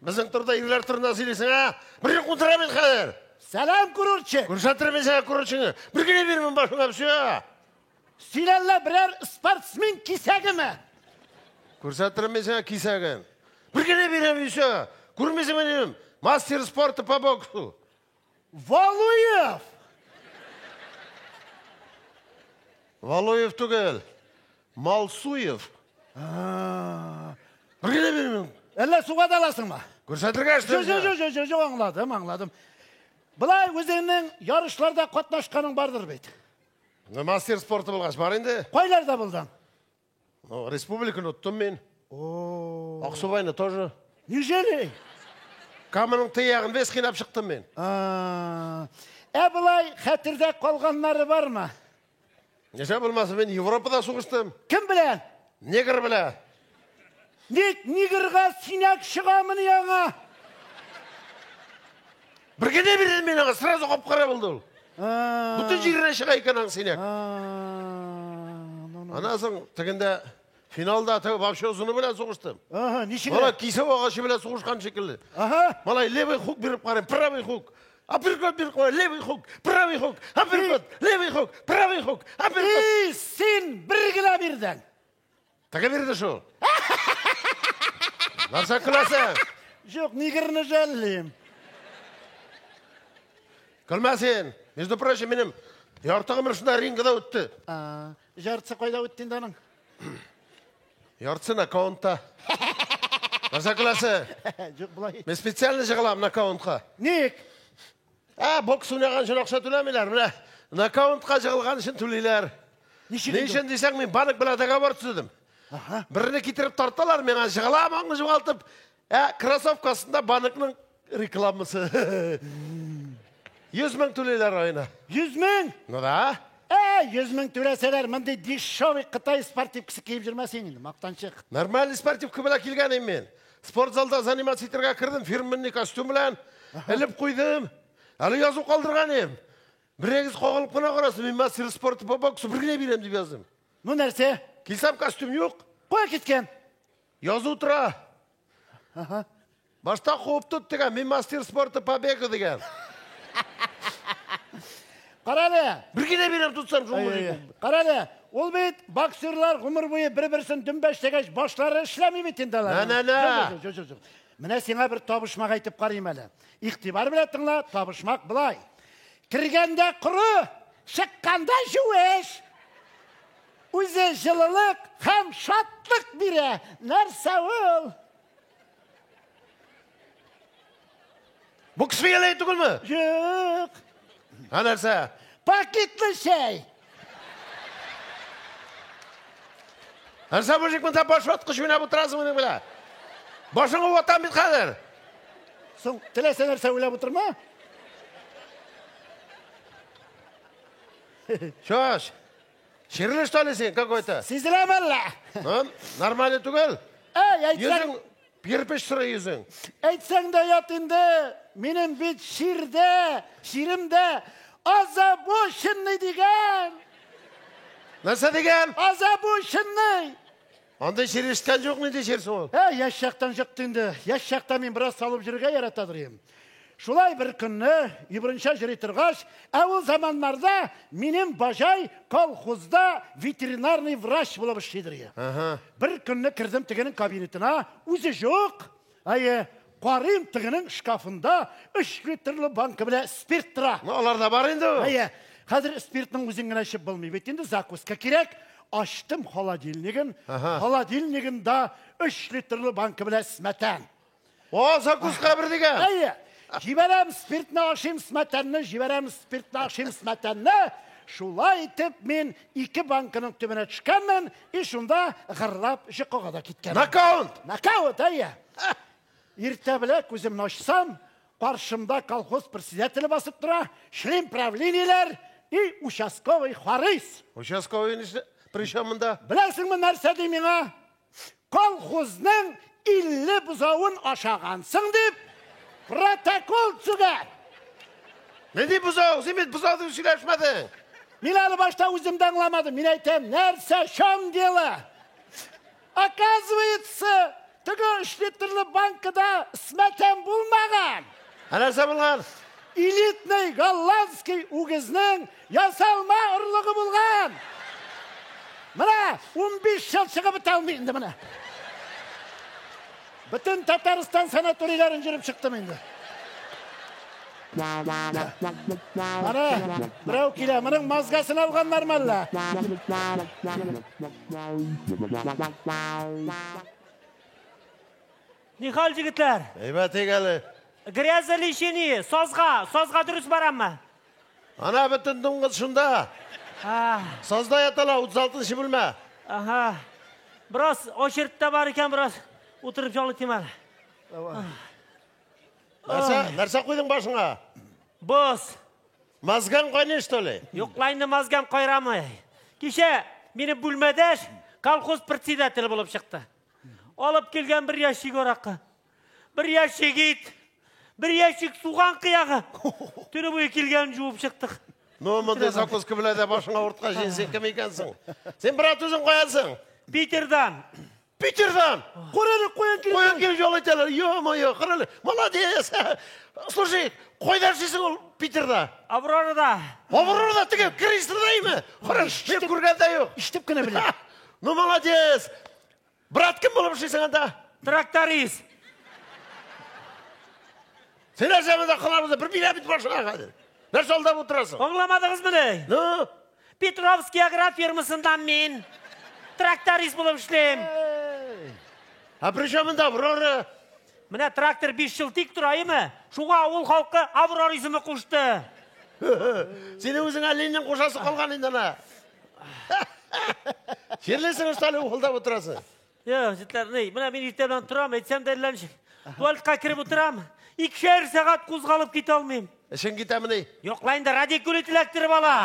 Безнең турыда ирләр турында сөйлисең, а? Бер юк утыра бит хәзер. Сәлам, курортчы. Күрсәтер мин сиңа курортчыны. Бер генә бирмим башыңа, все. Син әллә берәр спортсмен кисәгеме? Күрсәтермен мин сиңа кисәген. Бер генә бирәм и все. Күрмисеңме минем? Мастер спорта по боксу. Валуев! Валуев түгел. Малсуев. Бер генә бирмим. Әллә суга да аласыңмы? Күрсәтергә Жо, жо, жо, жо, жо, жо, аңладым, аңладым. Болай үзеңнең ярышларда катнашканың бардыр бит. Ну, мастер спорта булгач бар инде. Кайларда булдың? Ну, республиканы оттым мин. Аксубайны тоже. Неужели? Каманың тыягын вес кыйнап чыктым мин. Ә болай хәтердә калганнары бармы? Ничә булмасын, мин Европада сугыштым. Кем белән? Негр белән. Ник негрга синәк чыгамыни аңа? Бер генә бирдем мин аңа, сразу кап-кара булды ул. Бөтен җиренә чыга икән аның синәк. Аннан соң тегендә финалда теге вообще озыны белән сугыштым. Ага, ничек? Малай кисәү агачы белән сугышкан шикелле. Ага. Малай левый хук биреп карыйм, правый хук. Апперкот биреп карыйм, левый хук, правый хук, апперкот, левый хук, правый хук, апперкот. И, син бер генә бирдең. Теге бирде шул. Нәрсә көләсең? Юк, негрны жәллим. Көлмә син. Между прочим, минем ярты гомер шунда рингда үтте. Яртысы кайда үтте инде аның? Яртысы нокаутта. Нәрсә көләсең? Юк, болай. Мин специально җыгылам нокаутка. Ник? Ә, бокс уйнаган өчен акча түләмиләр. Менә нокаутка җыгылган өчен түлиләр. Ничек Ни өчен дисәң, мин банк белән договор төзедем. Берне китереп тарталар, миңа җыгылам, аңны югалтып. Ә кроссовкасында банкның рекламасы. 100 мең түлиләр аена. 100 мең? Ну да. Ә, 100 мең түләсәләр, мондый дешевый Кытай спортивкасы киеп йөрмәсең инде, мактанчык. Нормальный спортивка белән килгән идем мин. Спортзалда заниматься итәргә кердем, фирменный костюм белән элеп куйдым. Әле язу калдырган идем. Берегез кагылып кына карасын, мин мастер спорта по боксу бер генә бирәм дип яздым. Ну нәрсә? Килсәм костюм юк. Кая киткән? Язу тора. Башта куып тот дигән, мин мастер спорта по бегу дигән. Карале. Бер генә бирәм тотсам шул мужик. Карале, ул бит боксерлар гомер буе бер-берсен дөмбәшләгәч башлары эшләми бит инде алар. На-на-на. Юк, юк, юк, юк. Менә сиңа бер табышмак әйтеп карыйм әле. Игътибар белән тыңла, табышмак болай. Кергәндә коры, чыкканда юеш. Үзе җылылык һәм шатлык бирә. Нәрсә ул? Бу кеше ялай түгелме? Юк. Ә нәрсә? Пакетлы чәй. Нәрсә мужик монда баш ваткыч уйнап утырасың моның белән? Башыңны ватам бит хәзер. Соң, теләсә нәрсә уйлап утырма. Чош. Чирле что ли син какой-то? Сизеләме әллә? Ну, нормально түгел. Әй, әйтсәң, Йөзең кирпеч сорый йөзең. әйтсәң дә ят инде. Минем бит чирдә, чиремдә озабоченный дигән. Нәрсә дигән? Озабоченный. Андый чир ишеткән юк, нинди чир соң ул? Ә, яшь чактан чыкты инде. Яшь чакта мин бераз салып йөрергә яратадыр идем. Шулай бер көнне ибринча йөри торгач, ә ул заманнарда минем бажай колхозда ветеринарный врач булып эшлидер иде. Бер көнне кердем тегенең кабинетына, үзе юк. Әйе, Карыйм, тегенең шкафында 3 литрлы банка белән спирт тора. Ну, аларда бар инде ул. Әйе. Хәзер спиртның үзен генә эчеп булмый бит инде, закуска кирәк. Ачтым холодильнигын. Холодильнигында 3 литрлы банка белән сметан. О, закуска бер дигән. Әйе. Җибәрәм спиртны, ашыйм сметанны, җибәрәм спиртны, ашыйм сметанны. Шулай итеп мин ике банканың төбенә төшкәнмен, и шунда гырлап йокыга да киткәнмен. Нокаут! Нокаут, әйе. Иртә белә күземне ачсам, каршымда колхоз председателе басып тора, член правлениеләр и участковый Харис. Участковый нишлә? Причем монда? Беләсеңме нәрсә ди миңа? Колхозның 50 бозавын ашагансың дип протокол төзегән. Нинди бозау? Син бит бозау дип сөйләшмәдең. Мин әле башта үзем дә аңламадым. Мин әйтәм, нәрсә, чем дело? Оказывается, теге 3 литрлы банкада сметан булмаган. Ә нәрсә булган? Элитный голландский үгезнең ясалма орлыгы булган. Менә 15 ел чыгып бетә алмый инде менә. Бөтен Татарстан санаторийларын йөреп чыктым инде. Ана, берәү килә, моның мазгасын алганнармы әллә? Нихәл, җегетләр? Әйбәт әле. Грязолечение, сазга, сазга дөрес бараммы? Ана бөтен дуңгыз шунда. Сазда ятала, 36 бүлмә. Ага. Бераз очередьтә бар икән, бераз утырып ял итим әле. Нәрсә, нәрсә куйдың башыңа? Боз. Мазган кайный, что ли? Юк ла инде, мазгам кайрамый. Кичә минем бүлмәдәш колхоз председателе булып чыкты. Алып килгән бер ящик аракы, бер ящик ит, бер ящик суган кыягы. Төне буе килгән жуып чыктык. Ну, мондый закуска белән дә башыңа авырткач, син кем икәнсең? Син, брат, үзең каясың? Питердан. Питердан! Кара әле, каян килеп? Каян килеп ял итәләр? Ё-моё, кара әле. Молодец. Слушай, кайда эшлисең ул Питерда? Аврорада. Аврорада теге крейсерда име? Кара, мин күргән дә юк. Ишетеп кенә беләм. Ну, молодец. Брат, кем булып эшлисең анда? Тракторист. Син нәрсә монда кылабыз? Бер бирә бит башыңа хәзер. Нәрсә алдап утырасың? Аңламадыгызмыни? Ну? Петровский агрофирмасында мин тракторист булып эшлим. А при чем монда Аврора? Менә трактор 5 ел тик тора, әйеме? Шуңа авыл халкы Аврора исеме кушты. Синең үзеңә Ленин кушасы калган инде ана. Чирлисең, что ли, ухылдап утырасың? Юк, җегетләр, ни, менә мин иртә белән торам, әйтсәм дә әллә ничек. Туалетка кереп утырам, икешәр сәгать кузгалып китә алмыйм. Эшең китәмени? Юк ла инде, радикулит эләктереп ала.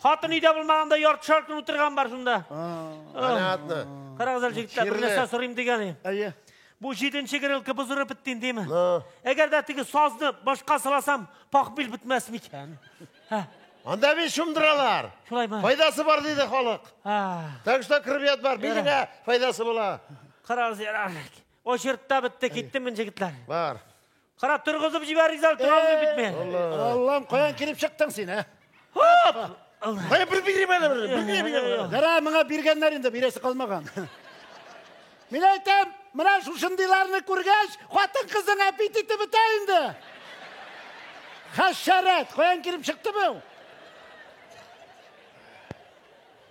Хатын өйдә булмаганда яртышар көн утырган бар шунда. Понятно. Карагыз әле, җегетләр, бер Чирле. нәрсә сорыйм дигән идем. Әйе. Бу җиденче грелка бозырып бетте инде, әйеме? Ну. Әгәр дә теге сазны башка саласам, пахбил бетмәс микән? Анда бит чумдыралар. Шулаймы? Файдасы бар диде халык. Так что кереп ят бар, билеңә файдасы була. Карагыз, ярар. Очередьта бетте, киттем мин, җегетләр. Бар. Кара, торгызып җибәрегез әле, тора алмыйм бит мин. Аллам, каян килеп чыктың син, ә? Хоп! Кая бер бирим әле, бер бер бирим. Яра, моңа биргәннәр инде, бирәсе калмаган. Мин әйтәм, менә шушындыйларны күргәч, хатын-кызың аппетиты бетә инде. Хәшәрәт, каян килеп чыкты бу?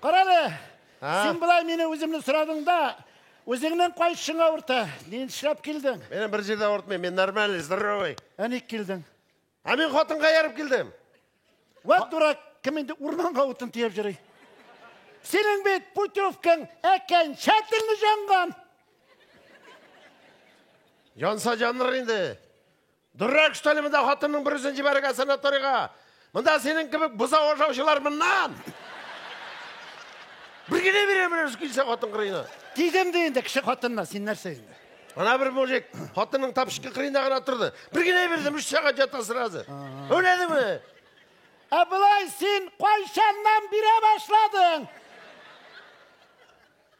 Кара әле, син болай мине үземне сорадың да, үзеңнең кайсың авырта? Ни эшләп килдең? Минем бер җирдә авыртмый, мин нормальный, здоровый. Ә ник килдең? Ә мин хатынга ярып килдем. Вот дурак, кем инде урманга утын төяп йөри? Синең бит путевкаң окончательно җанган. Янса җаныр инде. Дурак, что ли, монда хатынның бер үзен җибәрергә санаторийга? Монда синең кебек бозау ашаучылар моннан. Бер генә бирәм, бер килсә хатын кырыена. Тидем дә инде кеше хатынына, син нәрсә инде? Ана бер мужик хатынның тапшыкы кырыенда гына торды. Бер генә бирдем, 3 сәгать ята сразу. Әүләдеме? Ә болай син кайчаннан бирә башладың?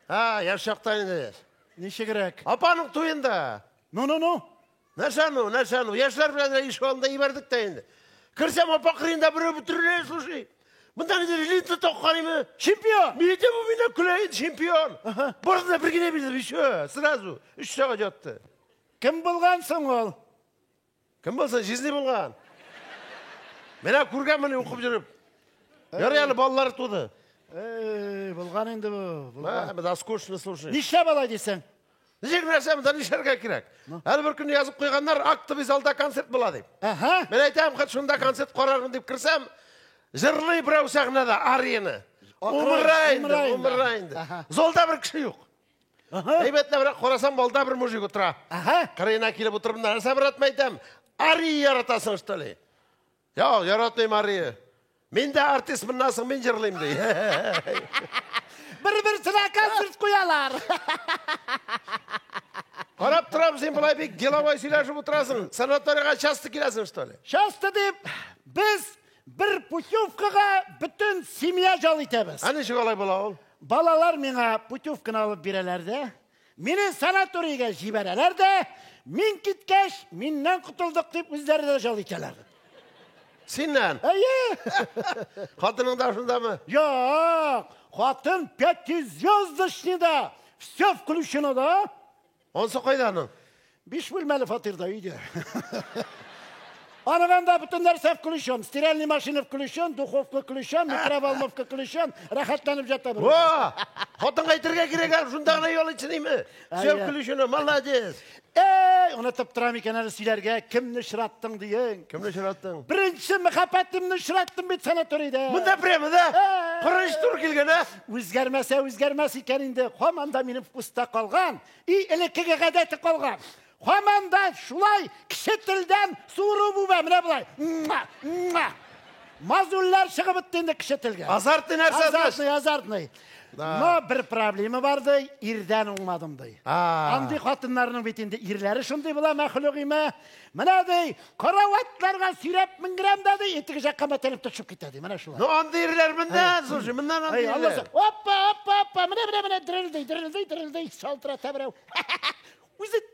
А, яшь чакта инде. Ничегрәк? Апаның туенда. Ну, ну, ну. Нәрсә ну, нәрсә ну? Яшьләр белән дә ишек алдында ибәрдек тә инде. Керсәм, апа кырыенда берәү бөтерелә, слушай. Монда инде лента таккан име? Чемпион! Мин әйтәм, бу миннән көлә инде, чемпион. Барды да бер генә бирдем, еще, сразу. 3 сәгать ятты. Кем булган соң ул? Кем булсын, җизни булган. Менә күргәнмен укып йөреп. Ярый әле балалар туды. Эй, булган инде бу, булган. Да скучно, слушай. Нишләп алай дисең? Ничек нәрсә, монда нишләргә кирәк? Әле бер көнне язып куйганнар, актовый залда концерт була дип. Ага. Мин әйтәм, хәт шунда концерт карармын дип керсәм, җырлый берәү сәхнәдә арияны. Умыра инде, умыра инде. Залда бер кеше юк. Әйбәтләбрәк карасам, балда бер мужик утыра. Ага. Кырыена килеп утырып, нәрсә брат, әйтәм, ария яратасың, что ли? Юк, яратмыйм ария. Мин дә артист, моннан соң мин җырлыйм, ди. Бер-берсенә концерт куялар. Карап торам, син болай бик деловой сөйләшеп утырасың. Санаторийга часто киләсең, что ли? Часто дип, без бер путевкага бөтен семья жал итәбез. Ә ничек алай була ул? Балалар миңа путевканы алып бирәләр дә, мине санаторийга җибәрәләр дә, мин киткәч, миннән котылдык дип үзләре дә жал итәләр. Синнән? Әйе. Хатының да шундамы? Юк, хатын пятизвездочныйда, все включено да. Ансы кайда аның? 5 бүлмәле фатирда өйдә. Аның анда бөтен нәрсә включен. Стиральный машина включен, духовка включен, микроволновка включен. Рәхәтләнеп ята бер. Во! Хатынга әйтергә кирәк әле, шунда гына ял итсен име? Все включено, молодец. Эй, онытып торам икән әле сөйләргә, кемне очраттың диең? Кемне очраттың? Беренче мәхәббәтемне очраттым бит санаторийда. Монда прямо, да? Кырыш тур килгән, ә? Үзгәрмәсә үзгәрмәс икән инде. Һаман да минем вкуста калган, и элеккеге гадәте калган. Һаман да шулай кеше телдән суыру буба, менә болай. Муа, муа. Мазуллар чыгып бетте инде кеше телгә. Азартный нәрсә, Азартный, азартный. Да. Но бер проблема бар ди, ирдән уңмадым ди. Андый хатыннарның бит инде ирләре шундый була, мәхлук име. Менә ди, караватларга сөйрәп менгерәм дә ди, теге жакка мәтәлеп төшеп китә ди. Менә шулай. Ну андый ирләр моннан, слушай, моннан андый Ай, ирләр. Алласы. Опа, опа, опа, менә, менә, менә, дерелди, дерелди, дерелди, шалтырата берәү. Үзе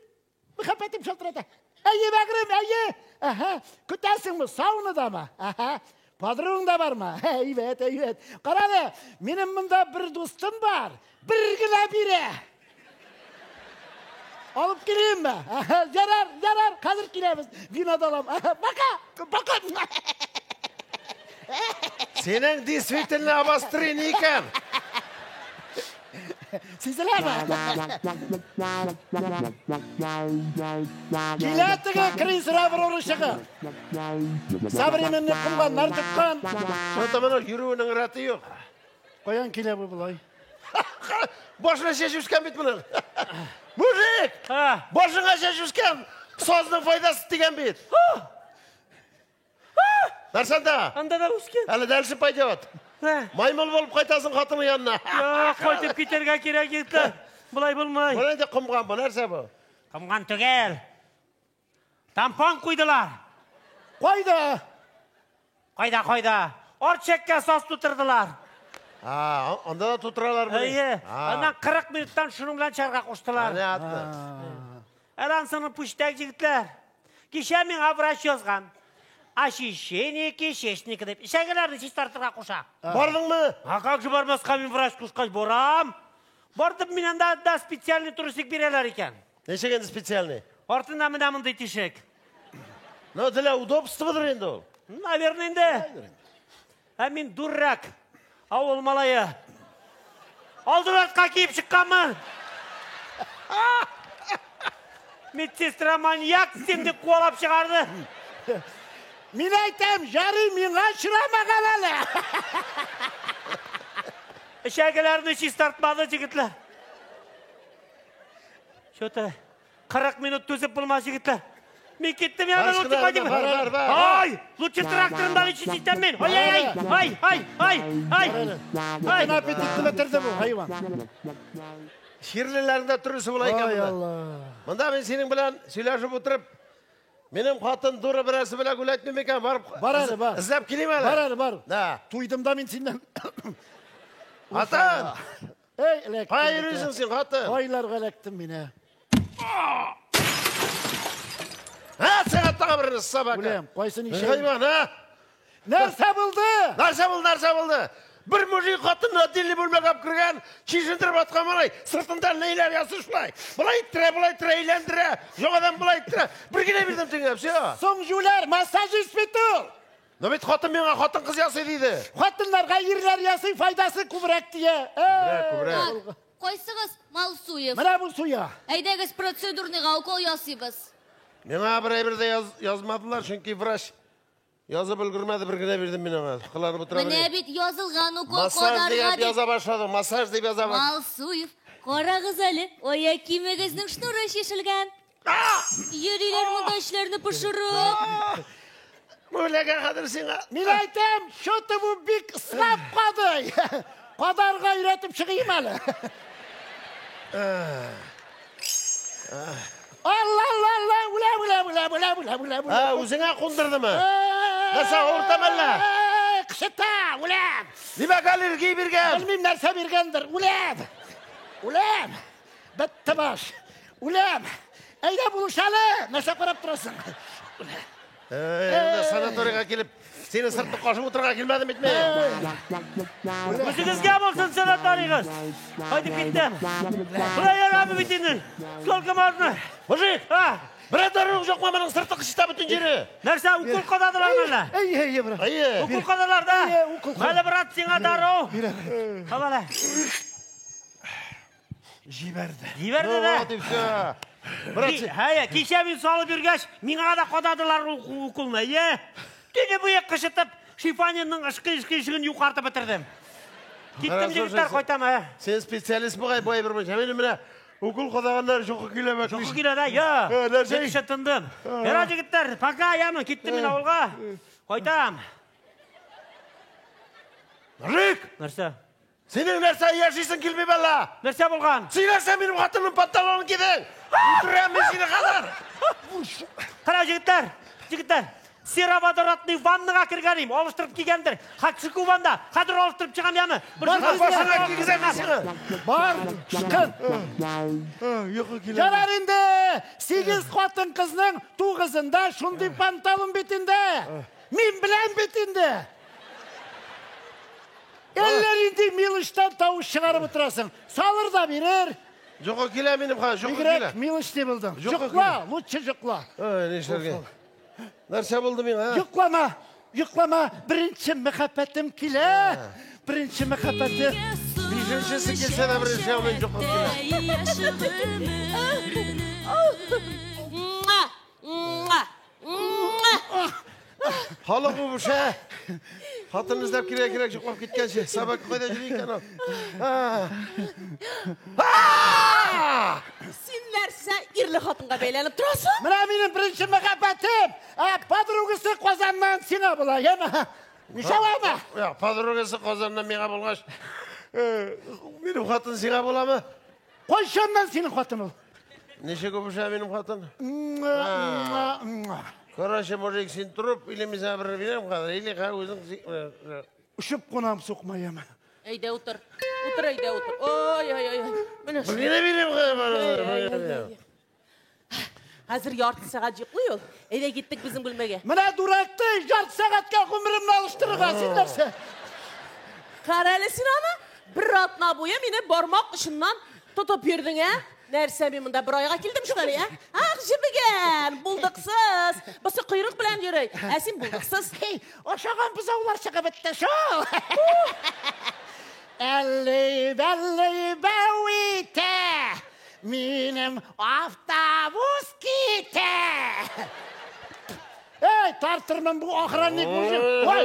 мәхәббәтем шалтырата. Әйе, бәгърем, әйе. Аһа, көтәсеңме, саунадамы? Аһа. Подругың да бармы? Әйбәт, әйбәт. Карады, минем монда бер дустым бар. Бер генә бирә. Алып килеймме? Аһа, ярар, ярар, хәзер киләбез. Вино да алам. Аһа, пока, пока. Синең действительно обострение икән. Сизеләме? Килә теге крейсер Аврора чыгы. Современный комганнар тоткан. Что-то моның йөрүенең рәте юк. Каян килә бу болай? Башына чәч үскән бит моның. Мужик! Башыңа чәч үскән. Сазның файдасы тигән бит. Нәрсәндә? Анда да үскән. Әле дальше пойдет. Маймыл булып кайтасың хатының янына. Юк, кайтып китәргә кирәк егетләр. Болай булмый. Бу нинди комган, бу нәрсә бу? Комган түгел. Тампон куйдылар. Кайда? Кайда, кайда? Арт чәккә саз тутырдылар. А, анда да тутыралар моны. Әйе. Аннан 40 минуттан шуның белән чыгарга куштылар. Понятно. Әле ансының пүчтәк егетләр. Кичә миңа врач язган. Очищение кишечника дип. Эчәгеләрне чистартырга куша. Бардың А как же бармаска, мин врач кушкач барам. Бардым, мин анда да специальный трусик бирәләр икән. Ничек инде специальный? Артында менә мондый тишек. Ну, для удобстводыр инде ул. Наверное, инде. Ә мин дурак. Авыл малае. Алдын киеп чыкканмын. Медсестра маньяк син дип куалап чыгарды. Мин әйтәм, ярый миңа очрамаган әле. Эчәгеләрне чистартмады егетләр. Что-то 40 минут түзеп булмас егетләр. Мин киттем я, Бар, лучше бар, кайтып. бар, бар, бар. Ай, лучше тракторымдан чистить итәм мин. Ай, ай, ай, ай, ай, ай, ай. Бөтен аппетитны бетерде бу хайван. Чирлеләрнең дә төрлесе була икән Ай, монда. Алла. Монда мин синең белән сөйләшеп утырып, минем хатын дура берәрсе белән гуләтмим икән, барып Бар әле, бар. Эзләп килим әле. Бар әле, бар. Да. Туйдым да мин синнән. Хатын! Эй, эләктем. Кая йөрисең син, хатын? Айларга эләктем мин, ә. Һә, сиңа тагы бер собака. Үләм, кайсын ишәйм? Хайван, һә? Нәрсә булды? Нәрсә булды, нәрсә булды? Бер мужик хатынны отдельный бүлмәгә алып кергән, чишендереп аткан малай, сыртында ниләр ясый шулай. Болай иттерә, болай иттерә, әйләндерә, яңадан болай иттерә. Бер генә бирдем тиңгә, все. Соң җүләр, массажист бит ул. Но бит хатын миңа хатын-кыз ясый диде. Хатыннарга ирләр ясый, файдасы күбрәк тия. Күбрәк, күбрәк. Так, кайсыгыз Малсуев? Менә бу суя. Әйдәгез процедурныйга укол ясыйбыз. Миңа бер әйбер дә яз, язмадылар, чөнки врач язып өлгермәде, бер генә бирдем мин аңа. Кыланып утыра Менә бит язылган укол Массаж кадарга дип дип. яза башлады, массаж дип яза башлады. Малсуев, карагыз әле, аяк киемегезнең шнуры чишелгән. Йөриләр монда эчләрне пошырып. Үләгә хәзер сиңа. Мин әйтәм, что-то бу бик слаб кадый. Кадарга өйрәтеп чыгыйм әле. Алла, алла, алла, үлә, үлә, үлә, үлә, үлә, үлә, үлә. Ә, үзеңә кундырдымы? Нәрсә, авыртамы әллә? Кышыта, үләм. Димәк, аллергия биргән. Белмим, нәрсә биргәндер. Үләм. Үләм. Бетте баш. Үләм. Әйдә булыш әле. Нәрсә карап торасың? Э, санаторийга килеп, сине сыртны кашып утырырга килмәдем бит мин. Үзегезгә булсын санаторийгыз. Кайтып киттем. Болай ярамый бит инде. Сколько можно? Мужик, А, берәр даруың юкмы моның сырты кышыта бөтен җире? нәрсә, укол кададылар әллә? Әй, әй, брат. Әйе. Укол кадалар да. Әйе, укол кадалар. Әле брат, сиңа дару. Ал әле. Җибәрде. Җибәрде Ну дә. вот и все. Брат, Әйе, кичә мин салып йөргәч, миңа да кададылар ул уколны. Әйе. Төне буе кышытып, шифоньерның ышкы-ышкы ишеген юкартып бетердем. Киттем Хорошо, егетләр, син- кайтам, ә. Син специалист бугай бу әйбер буенча. Мин менә укол кадаганнар жокы килә бәк. Жокы килә дә, я. Э, нәрсә? Мин кеше тындым. Ярар, егетләр, пока, яме, киттем мин авылга. Кайтам. Мужик, Нәрсә? синең нәрсә яшисең килми бәллә? Нәрсә булган? Син нәрсә минем хатынның панталонын кидең? Үтерәм мин сине хәзер. Кара, егетләр, егетләр. Сероводородный ваннага кергән идем, алыштырып кигәндер. Хатшыку ванда, хәзер алыштырып чыгам яме. Бер Бар, сүз Башыңа белән кигезәм мин сине. Бар, чыкын. Йокы килә. Ярар инде. Сигез хатын кызның тугызында шундый панталон бит инде. Мин беләм бит инде. Әллә нинди мелочтан тавыш чыгарып утырасың. Салыр да бирер. Жокы килә минем хәзер, жокы килә. Бигрәк мелочь дип булдың. Жокы Йокла, лучше йокла. Ай, нишләргә? Нәрсә булды миңа? а? Йоклама, йоклама. Беренче мәхәббәтем килә. Беренче мәхәббәтем. Бишенчесе килсә дә беренче мин жокы килә. Муа! Муа! Муа! Халык бу шә. Хатын эзләп кирәк кирәк йоклап киткәнче. Собака кайда йөри икән ул? А! Син нәрсә ирле хатынга бәйләнеп торасың? Менә минем беренче мәхәббәтем. Ә подругасы Казаннан сиңа була, яме? Ничәвәме? Я, подругасы Казаннан миңа булгач, минем хатын сиңа буламы? Кайчаннан синең хатын ул? Ничек үбешә минем хатын? Муа, муа. Короче, мужик, син труп, или мин сиңа бер бирәм хәзер, или ха үзең Очып кунам сукма, яме. Әйдә утыр. Утыр, әйдә утыр. Ой, ой, ой, ой. Менә Бер генә бирәм хәзер. Хәзер ярты сәгать йоклый ул. Әйдә киттек безнең бүлмәгә. Менә дуракты ярты сәгатькә гомеремне алыштырырга син нәрсә? Кара әле син аны. Бер атна буе мине бармак очыннан тотып йөрдең, ә? Нәрсә мин монда бер айга килдем что ли, ә? Ах, җебегән, булдыксыз. Бусы койрык белән йөри, ә син булдыксыз. Хей, ашаган бозаулар чыгып бетте шул. Әлли бәлли бәү итә. Минем автобус китә. Эй, тартырмын бу охранник мужик. Ой,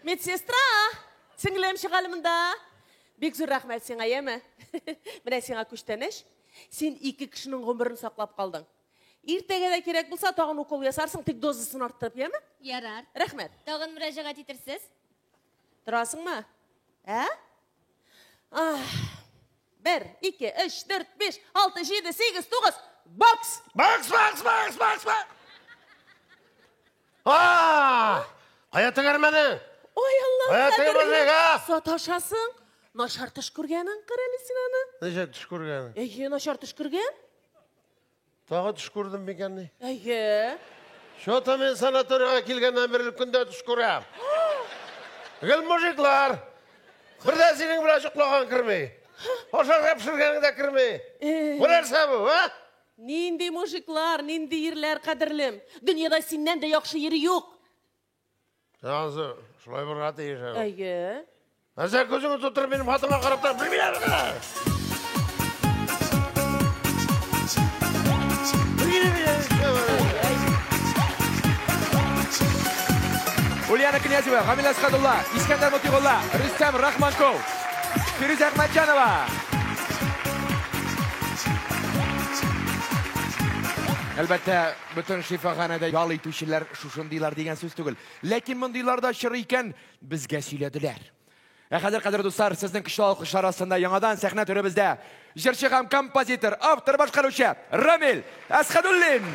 Медсестра, сеңлем чыга әле монда. Бик зур рәхмәт сиңа, яме. Менә сиңа күчтәнәч. Син ике кешенең гомерен саклап калдың. Иртәгә дә кирәк булса, тагын укол ясарсың, тик дозасын арттырып, яме? Ярар. Рәхмәт. Тагын мөрәҗәгать итерсез? Торасыңмы? Ә? Ах. Бер, ике, өч, дүрт, биш, алты, җиде, сигез, тугыз. Бокс! Бакс, бакс, бакс, бакс, бакс. А! Кая тегәрмәдең? Ой, Аллам, Кая тегәрмәдең, а? Саташасың. Начар төш күргәнең, кара әле син аны. Ничек төш күргән? Әйе, начар төш күргән. Тагы төш күрдем микән ни? Әйе. Что-то мин санаторийга килгәннән бирле көндә төш күрәм. Гел мужиклар. Бер дә синең белән йоклаган керми. Ашарга пешергәнең дә керми. Бу нәрсә бу, а? Нинди мужиклар, нинди ирләр, кадерлем. Дөньяда синнән дә яхшы ир юк. Анысы шулай булырга тиеш. Әйе. Ә син күзеңне тутырып минем хатынга карап тор, белмиләр. Ульяна Князева, Гамил Әсхәдулла, Искәндәр Мотигулла, Рөстәм Рахманкул, Фирүзә Әхмәтҗанова. Әлбәттә, бөтен шифаханәдә ял итүчеләр шушындыйлар дигән сүз түгел. Ләкин мондыйлар да очрый икән, безгә сөйләделәр. Ә хәзер, кадерле дуслар, сезнең көчле алкышлар астында яңадан сәхнә түребездә җырчы һәм композитор, автор башкаручы Рамил Әсхәдуллин.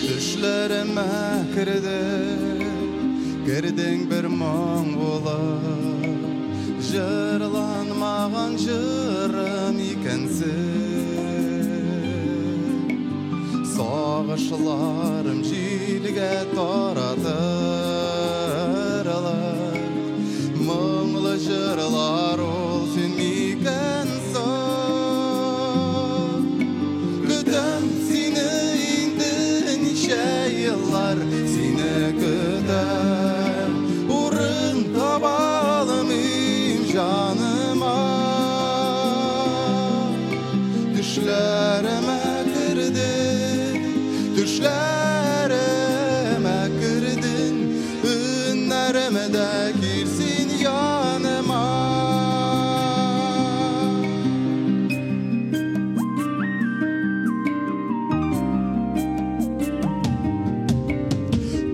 Төшләремә кердең, кердең бер моң булып, җырланмаган җырым икәнсең. Сагышларым җилгә таратырлар, моңлы җырлар ул син микәнсең? Көтәм сине инде ничә еллар, сине көтәм, урын таба алмыйм җаныма. Төшләремә кердең, төшләремә кердең, өннәремдә кил син яныма.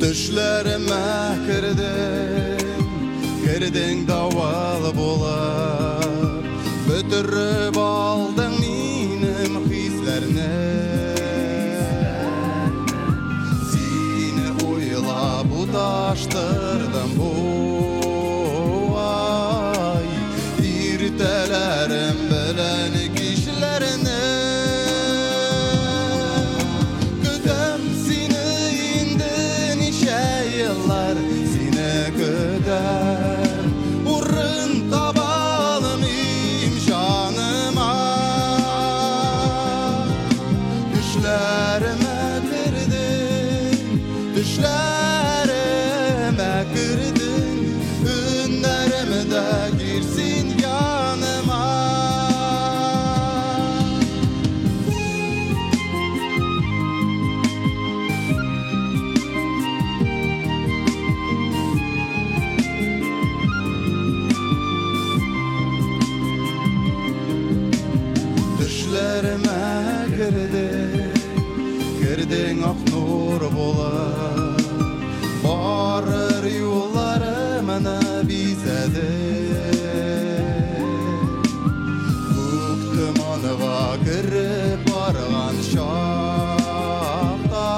Төшләремә кердең, кердең давыл булып, бөтереп алдың минем хисләрне. Сине уйлап буташтырдым буай, иртәләрем белән кичләрне. Көтәм сине инде ничә еллар, сине көтәм, урын таба алмыйм җаныма. Төшләремә кердең, төшләремә кердең, өннәремдә кил син яныма. Төшләремә кердең, кердең ак нур булып, барыр юлларымны бизәдең. Күк томанга кереп барган чакта,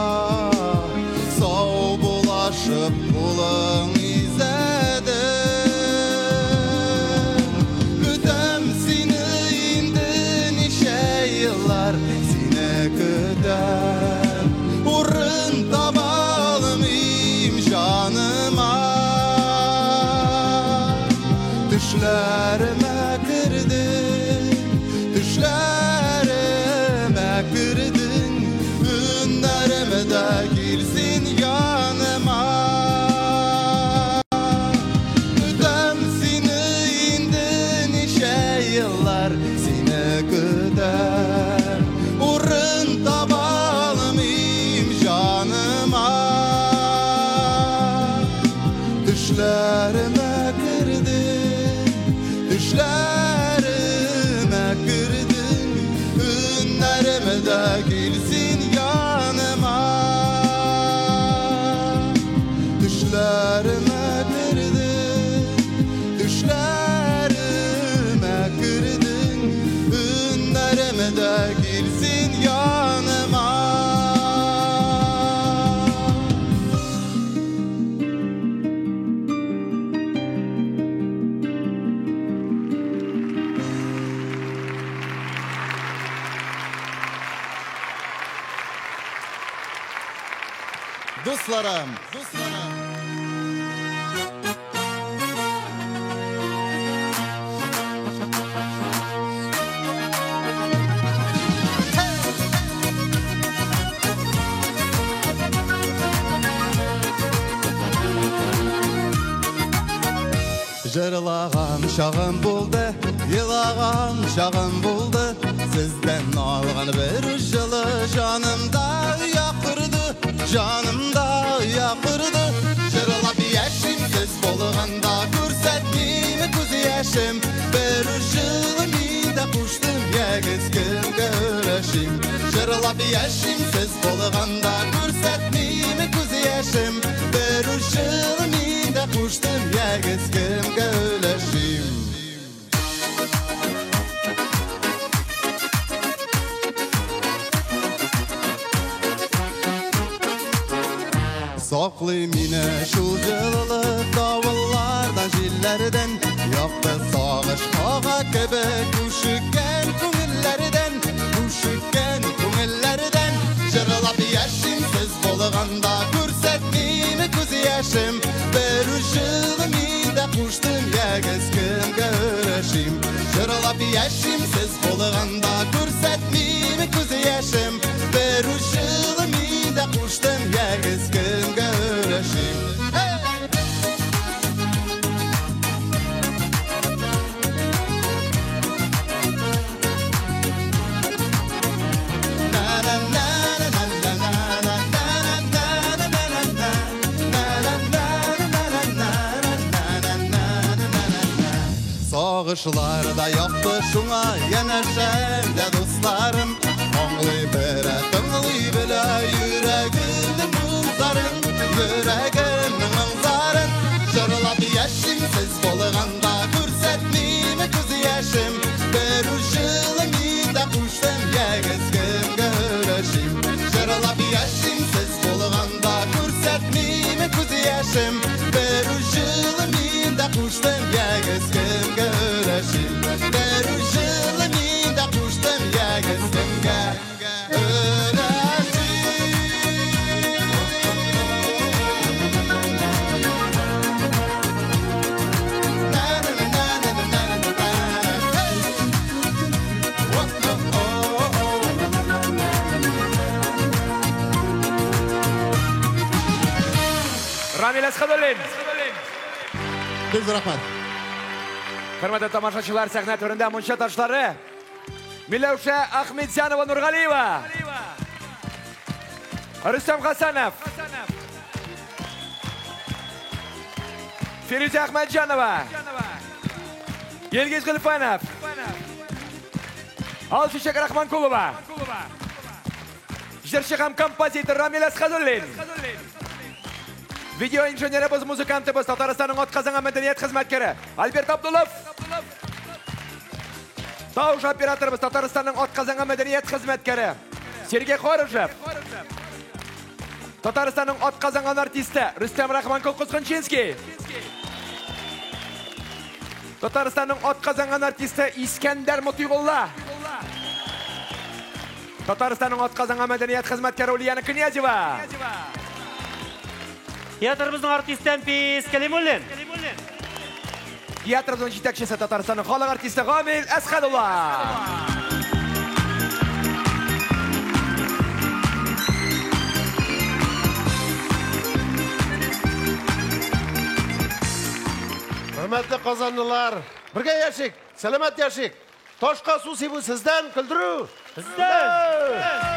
сау булашып кулың изәдең. Көтәм сине инде ничә еллар, сине көтәм, урын таба алмыйм җаныма. Төшләремә кердең, төшләремә кердең, өннәремдә кил син яныма. Көтәм сине инде ничә еллар, сине көтәм, урын таба алмыйм җаныма. Төшләремә кердең, төшләремә кердең, өннәремдә кил син яныма. Төшләремә кердең, төшләремә кердең, өннәремдә Дусларым, дусларым. Жырлаган чагым булды, елаган чагым булды. Сездән алган бер җылы җанымда якырды, җанымда якырды. Җырлап яшим сез булганда, күрсәтмим күз яшем. Бер җылы мин дә куштым, ягез кемгә өләшим. Җырлап яшим сез булганда, күрсәтмим күз яшем. Бер җылы мин дә куштым, ягез кемгә өләшим. Саклый мине шул җылылык давыллардан, җилләрдән, якты сагыш ага кебек күшеккән күңелләрдән, күшеккән күңелләрдән. Җырлап яшим сез булганда, күрсәтмим күз яшем. Бер җылы мин дә куштым, ягез кемгә өләшим. Җырлап яшим сез булганда, күрсәтмим күз яшем. Бер җылы мин дә куштым, ягез кемгә өләшим. Сагышлар да якты шуңа янәшәмдә дусларым. Аңлый белә, тыңлый белә йөрәгемнең моң-зарын, йөрәгемнең моң-зарын. Җырлап яшим сез булганда, күрсәтмим күз яшем. Бер җылы мин дә куштым, ягез кемгә өләшим. Җырлап яшим сез булганда, күрсәтмим күз яшем. Бер җылы мин дә куштым, ягез кемгә өләшим. Бер җылы мин дә куштым, ягез кемгә өләшим. Рамил Әсхәдуллин. Бик зур рәхмәт. Хөрмәтле тамашачылар, сәхнә түрендә мунча ташлары Миләүшә Ахметзянова Нургалиева, Рөстәм Хәсәнов, Фирүзә Әхмәтҗанова, Илгиз Гыйльфанов, Алчәчәк Рахманкулова, җырчы һәм композитор Рамил Әсхәдуллин, видео инженерыбыз, музыкантыбыз, Татарстанның атказанган мәдәният хезмәткәре Альберт Абдуллов, тавыш операторыбыз, Татарстанның атказанган мәдәният хезмәткәре Сергей Хорошев, Татарстанның атказанган артисты Рөстәм Рахманкул Кузгынчинский, Татарстанның атказанган артисты Искәндәр Мотыйгулла, Татарстанның атказанган мәдәният хезмәткәре Ульяна Князева, Театрыбызның артисты Әнфис Кәлимуллин. Театрыбызның җитәкчесе Татарстанның халык артисты Гамил Әсхәдулла. Хөрмәтле казанлылар, бергә яшик, сәламәт яшик. Ташка су сибү сездән, көлдерү сездән.